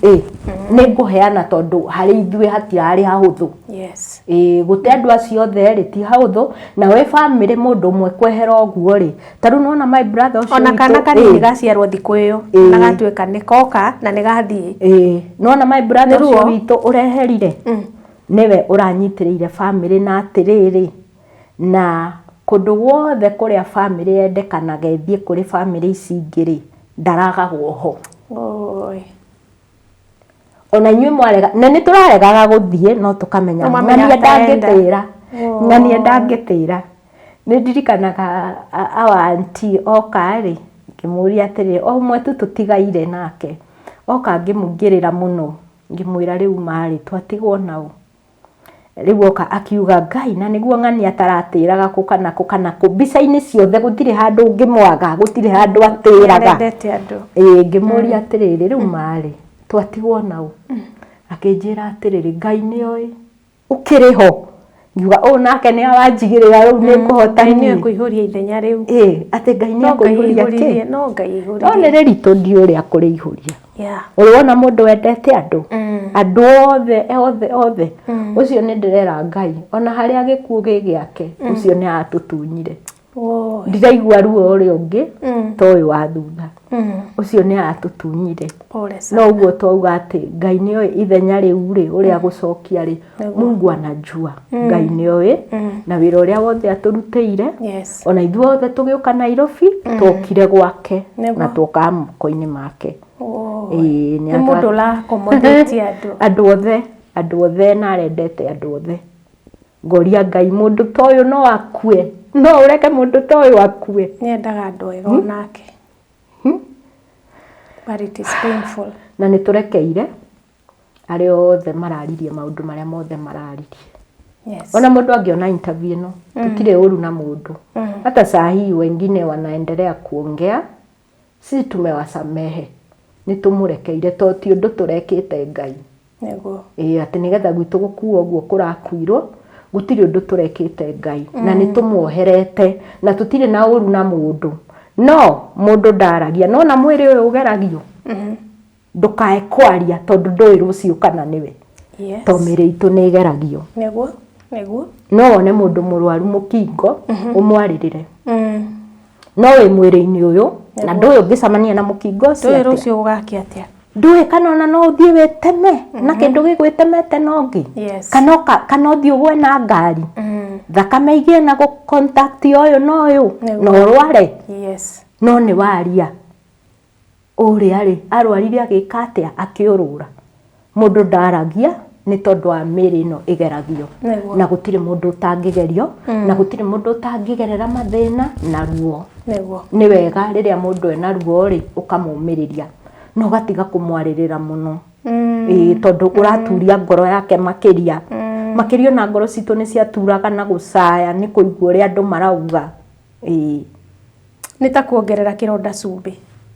Ĩ, nĩ ngũheana tondũ harĩ ithuĩ hatirarĩ hahũthũ. Yes. Ĩ, gũte andũ acio othe rĩ ti hahũthũ, na wĩ bamĩrĩ mũndũ ũmwe kwehera ũguo rĩ, ta rĩu nĩwona my brother ũcio Ona witũ, kana kanini ĩ, gaciarwo thikũ ĩyo, Ĩ. na gatuĩka nĩ koka na nĩ gathiĩ. Ĩ, nĩwona my brother Nĩ ũcio ruo. witũ ũreherire, nĩwe ũranyitĩrĩire bamĩrĩ na atĩrĩrĩ, na kũndũ guothe kũrĩa bamĩrĩ yendekanaga ĩthiĩ kũrĩ bamĩrĩ ici ingĩ rĩ, ndaragagwo ho. Oi. Ona inyuĩ mwarega, na nĩ tũraregaga gũthiĩ no tũkamenya No mamenya ng'ania atarenda. ndangĩtĩra. Ng'ania ndangĩtĩra. Nĩ ndirikanaga our auntie oka rĩ, ngĩmũria atĩrĩrĩ, o ũmwe tu tũtigaire nake. Oka ngĩmũingĩrĩra mũno, ngĩmwĩra rĩu marĩ twatigwo nao. Rĩu oka akiuga Ngai, na nĩguo ng'ania ataratĩraga kũ kana kũ kana kũ. Mbica-inĩ ciothe gũtirĩ handũ ũngĩmwaga, gũtirĩ handũ atĩraga. Nĩendete andũ. Ĩ, ngĩmũria atĩrĩrĩ, rĩu marĩ twatigwo nao. Akĩnjĩra atĩrĩrĩ, Ngai nĩoĩ ũkĩrĩ ho. Ngiuga ũũ nake nĩ awanjigĩrĩra rĩu nĩ ngũhota Ngai nĩwe niĩ. kũihũria ithenya rĩu. Ĩ, atĩ Ngai nĩ No Ngai akũihũria aihũririe, kĩ? no Ngai No aihũririe. nĩ rĩritũ ndiũĩ ũrĩa akũrĩihũria. Yeah. Ũrĩ wona mũndũ wendete andũ? Andũ othe, othe, othe. Ũcio nĩ ndĩrera Ngai. Ona harĩa gĩkuũ gĩ gĩake, ũcio nĩ atũtunyire. Woi. Ndiraigua ruo ũrĩa ũngĩ, ta ũyũ wa thutha. Ũcio nĩ atũtunyire. Pole sana. No ũguo twauga atĩ Ngai nĩoĩ ithenya rĩu rĩ, ũrĩa gũcokia rĩ, Mungu anajua. Ngai nĩoĩ, na wĩra ũrĩa wothe atũrutĩire, Yes. ona ithuĩ othe tũgĩũka Nairobi, twokire gwake, Nĩguo. na twokaga moko-inĩ make. Woi. Ĩĩ, nĩ Nĩ mũndũ ũrakomodate andũ. Andũ othe, andũ othe na arendete andũ othe. Ngoria Ngai mũndũ ta ũyũ no akue, no ũreke mũndũ ta ũyũ akue. Nĩendaga andũ ega onake. But it is painful. Na nĩ tũrekeire arĩa othe mararirie maũndũ marĩa mothe mararirie. Yes. Ona mũndũ angĩona interview ĩno, tũtirĩ ũru na mũndũ. Hata saa hii wengine wanaendelea kuongea, sisi tumewasamehe. Nĩ tũmũrekeire to ti ũndũ tũrekĩte Ngai. Nĩguo. Ĩ, atĩ nĩgetha gwitũ gũkuo ũguo kũrakuirwo, gũtirĩ ũndũ tũrekĩte Ngai. Na nĩ tũmuoherete, na tũtirĩ na ũru na mũndũ. No, mũndũ ndaragia. No na mwĩrĩ ũyũ ũgeragio, ndũkae kwaria tondũ ndũĩ rũciũ kana nĩwe. Yes. To mĩĩrĩ itũ nĩ ĩgeragio. Nĩguo. Nĩguo. No wone mũndũ mũrwaru mũkingo, ũmwarĩrĩre. No wĩ mwĩrĩ-inĩ ũyũ, na ndũĩ ũngĩcemania na mũkingo ũcio Ndũĩ atĩa. rũciũ gũgakĩa atĩa. Ndũĩ kana ona no ũthiĩ wĩteme na kĩndũ gĩgwĩtemete na ũngĩ. Yes. Kana kana ũthiĩ ũgwe na ngari. Thakame igĩe na gũ contact ũyũ na ũyũ, Nĩguo. na ũrware. Yes. No nĩ waria. Ũrĩa rĩ, arwarire agĩka atĩa, akĩũrũra. Mũndũ ndaragia nĩ tondũ wa mĩĩrĩ ĩno ĩgeragio. Nĩguo. Na gũtirĩ mũndũ ũtangĩgerio, na gũtirĩ mũndũ ũtangĩgerera mathĩna na ruo. Nĩguo. Nĩ wega rĩrĩa mũndũ ena ruo rĩ, ũkamũmĩrĩria. Na ũgatiga kũmwarĩrĩra mũno. Ĩĩ, tondũ ũraturia ngoro yake makĩria. Makĩria ona ngoro citũ nĩ ciaturaga na gũcaya nĩ kũigua ũrĩa andũ marauga. Ĩĩ. Nĩ ta kuongerera kĩronda cumbĩ.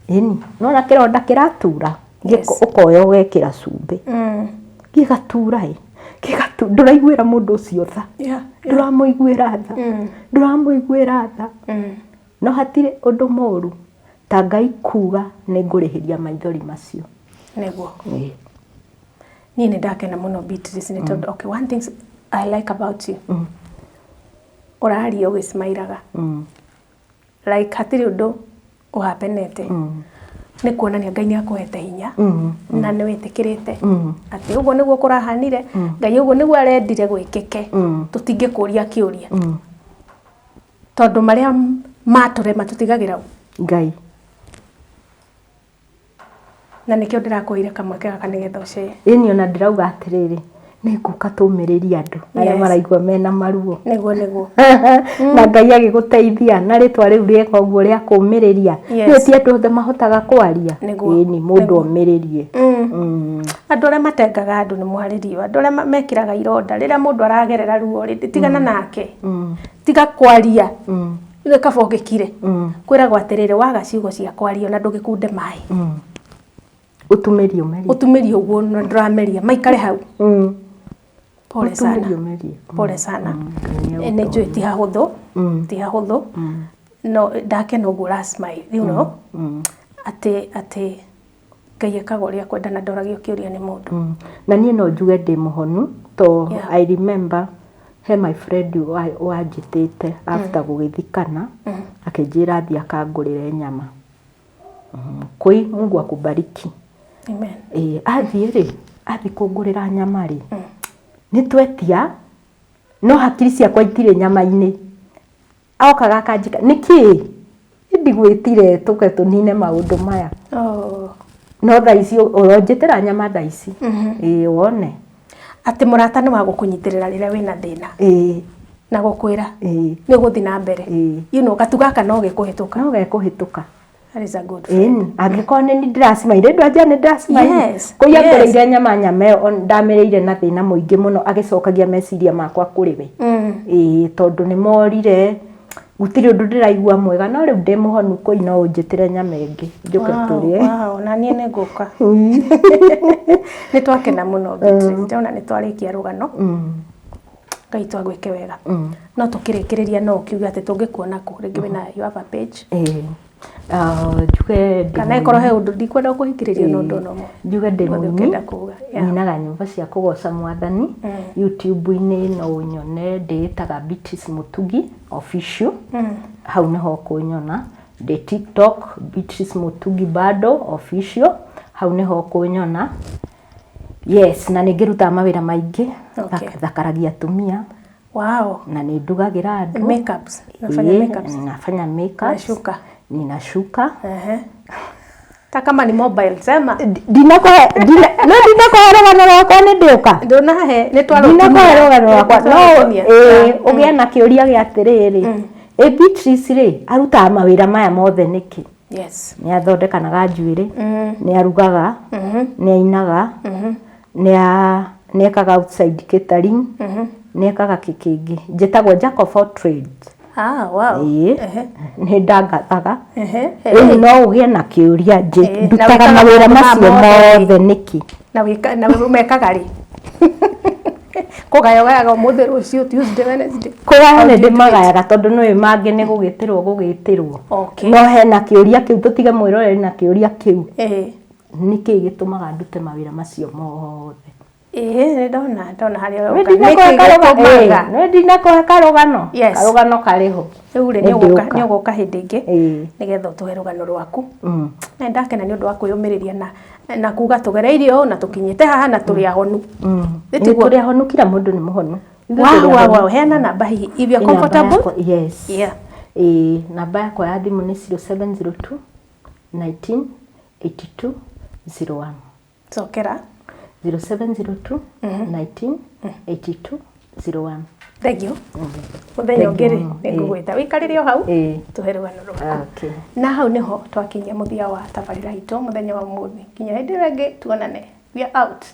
Ĩni, nona kĩronda kĩratura, Yes. ũkoya ũgekĩra cumbĩ. Gĩgatura ĩ, gĩgatura, ndũraiguĩra mũndũ ũcio tha. Yeah. Ndũramũiguĩra tha. Ndũramũiguĩra tha. No hatirĩ ũndũ mũru ta Ngai kuga nĩ ngũrĩhĩria maithori macio. Nĩguo. Ĩĩ. Niĩ nĩ ndakena mũno Beatrice nĩ tondũ okay, one thing I like about you. Ũraria ũgĩcmairaga. Like hatirĩ ũndũ ũhapenete. Nĩ kuonania Ngai nĩ akũhete hinya na nĩ wĩtĩkĩrĩte atĩ ũguo nĩguo kũrahanire, Ngai ũguo nĩguo arendire gwĩkĩke, tũtingĩkũria kĩũria tondũ marĩa matũrema tũtigagĩra Ngai. Na nĩkĩo ndĩrakũheire kamweke gaka nĩgetha ũcee. Ĩni ona ndĩrauga atĩrĩrĩ, nĩ ngũka tũmĩrĩrie andũ arĩa maraigua mena maruo. Nĩguo nĩguo. Na Ngai agĩgũteithia na rĩtwa rĩu rĩega ũguo rĩa kũmĩrĩria. Nĩ ti andũ othe mahotaga kwaria. Ĩni mũndũ omĩrĩrie. Andũ arĩa matengaga andũ nĩ mwarĩrio, andũ arĩa mekĩraga ironda, rĩrĩa mũndũ aragerera ruo rĩ, tigana nake. Tiga kwaria. Nĩ kaba ũgĩkire. Kwĩragwo atĩrĩrĩ, waga ciugo cia kwaria ona ndũgĩkunde maĩ. Ũtumĩrie ũmerie. Ũtumĩrie ũguo na ndũrameria, maikare hau. Pole sana. Pole sana. Nĩ njũĩ ti hahũthũ, ti hahũthũ. No ndakena ũguo ũra smile, you know. Atĩ atĩ Ngai ekaga ũrĩa akwenda na ndoragio kĩũria nĩ mũndũ. Na niĩ no njuge ndĩ mũhonu to I remember he my friend wanjĩtĩte after gũgĩthikana, akĩnjĩra athiĩ akangũrĩre nyama. Kũi Mungu akubariki. Amen. Athiĩ rĩ, athiĩ kũngũrĩra nyama rĩ, nĩ twetia, no hakiri ciakwa itirĩ nyama-inĩ. Okaga akanjĩka, nĩkĩ? Ndigwĩtire tũke tũnine maũndũ maya. No thaa ici ũronjĩtĩra nyama thaa ici. Ĩĩ wone. Atĩ mũrata nĩ wa gũkũnyitĩrĩra rĩrĩa wĩna thĩna. Na gũkwĩra. Nĩ ũgũthiĩ na mbere. You know, gatu gaka no gekũhĩtũka. No gekũhĩtũka. That is a good friend. Angĩkorwo nĩ niĩ ndĩracimaire, ndwanjia nĩ ndĩracimaire. Kũi angũrĩire nyama nyama ĩyo ndamĩrĩire na thĩna mũingĩ mũno agĩcokagia meciria makwa kũrĩ we. Ĩĩ tondũ nĩ morire, gũtirĩ ũndũ ndĩraigua mwega, no rĩu ndĩ mũhonu kũi no ũnjĩtĩre nyama ĩngĩ njũke tũrĩe. Wow, na niĩ nĩ ngũka. Nĩ twakena mũno Beatrice, ndĩrona nĩ twarĩkia rũgano. Ngai twagwĩke wega. No tũkĩrĩkĩrĩria no ũkiuge atĩ tũngĩkuona kũ, rĩngĩ wĩna you have a page. Njuge kana ĩkorwo he ũndũ ndikwenda kũhingĩrĩria na ũndũ ona ũmwe. Njuge ndĩ mũini, nyinaga nyĩmbo cia kũgoca Mwathani. YouTube-inĩ no ũnyone ndĩĩtaga Beatrice Mutugi Official, hau nĩho ũkũnyona. Ndĩ TikTok Beatrice Mutugi bado Official, hau nĩho ũkũnyona. Yes, na nĩ ngĩrutaga mawĩra maingĩ, thakaragia atumia. Wow. Na nĩ ndugagĩra andũ. Makeups. Nafanya makeups. Nafanya makeups. Nashuka. Ninashuka. Ta kama ni mobile sema. Ndinakohe no ndinakohe rũgano rwakwa nĩ ndĩũka. Ndũnahe nĩ twarũtumia. Ndinakohe rũgano rwakwa no ũgĩe na kĩũria gĩa atĩrĩrĩ. Beatrice rĩ arutaga mawĩra maya mothe nĩkĩ? Yes. Nĩ athondekanaga njuĩrĩ, nĩ arugaga, nĩ ainaga, nĩ ekaga outside catering, nĩ ekaga kĩkĩngĩ. Njĩtagwo Jack of all trades. Ah, wow. Nĩ ndangathaga. Rĩu no ũgĩe na kĩũria ndutaga mawĩra macio mothe nĩkĩ? Na mekaga rĩ? Kũgaya ũgayaga ũmũthĩ, rũciũ, Tuesday, Wednesday. Kũgaya nĩ ndĩmagayaga tondũ nĩ mangĩ nĩ gũgĩtĩrwo gũgĩtĩrwo. No hena kĩũria kĩu tũtige mwĩroreri na kĩũria kĩu. Nĩkĩ gĩtũmaga ndute mawĩra macio mothe? Nĩ ndona harĩa ũroka. Nĩkĩ gĩtũmaga? Nĩ ndinakũhe karũgano. Karũgano karĩ ho. Rĩu rĩ nĩ ũgũka hĩndĩ ĩngĩ nĩgetha ũtũhe rũgano rwaku. Na ndakena nĩ ũndũ wa kwĩyũmĩrĩria na kuga tũgereirie ũũ na tũkinyĩte haha na tũrĩ ahonu. Tũrĩ ahonu, kila mũndũ nĩ mũhonu. Wow, wow, heana namba hihi if you are comfortable. Yes. Yeah. Namba yakwa ya thimũ nĩ 0702 19 82 01. Cokera. 0702 19 82 01. Thank you. Mũthenya ũngĩ rĩ nĩngũgwĩta wĩikarĩre o hau tũhe rũgano rwaku. Na hau nĩho twakinyia mũthia wa tabarĩra itũ mũthenya wa ũmũthĩ. Nginya hĩndĩ ĩyo ĩngĩ tuonane. We are out.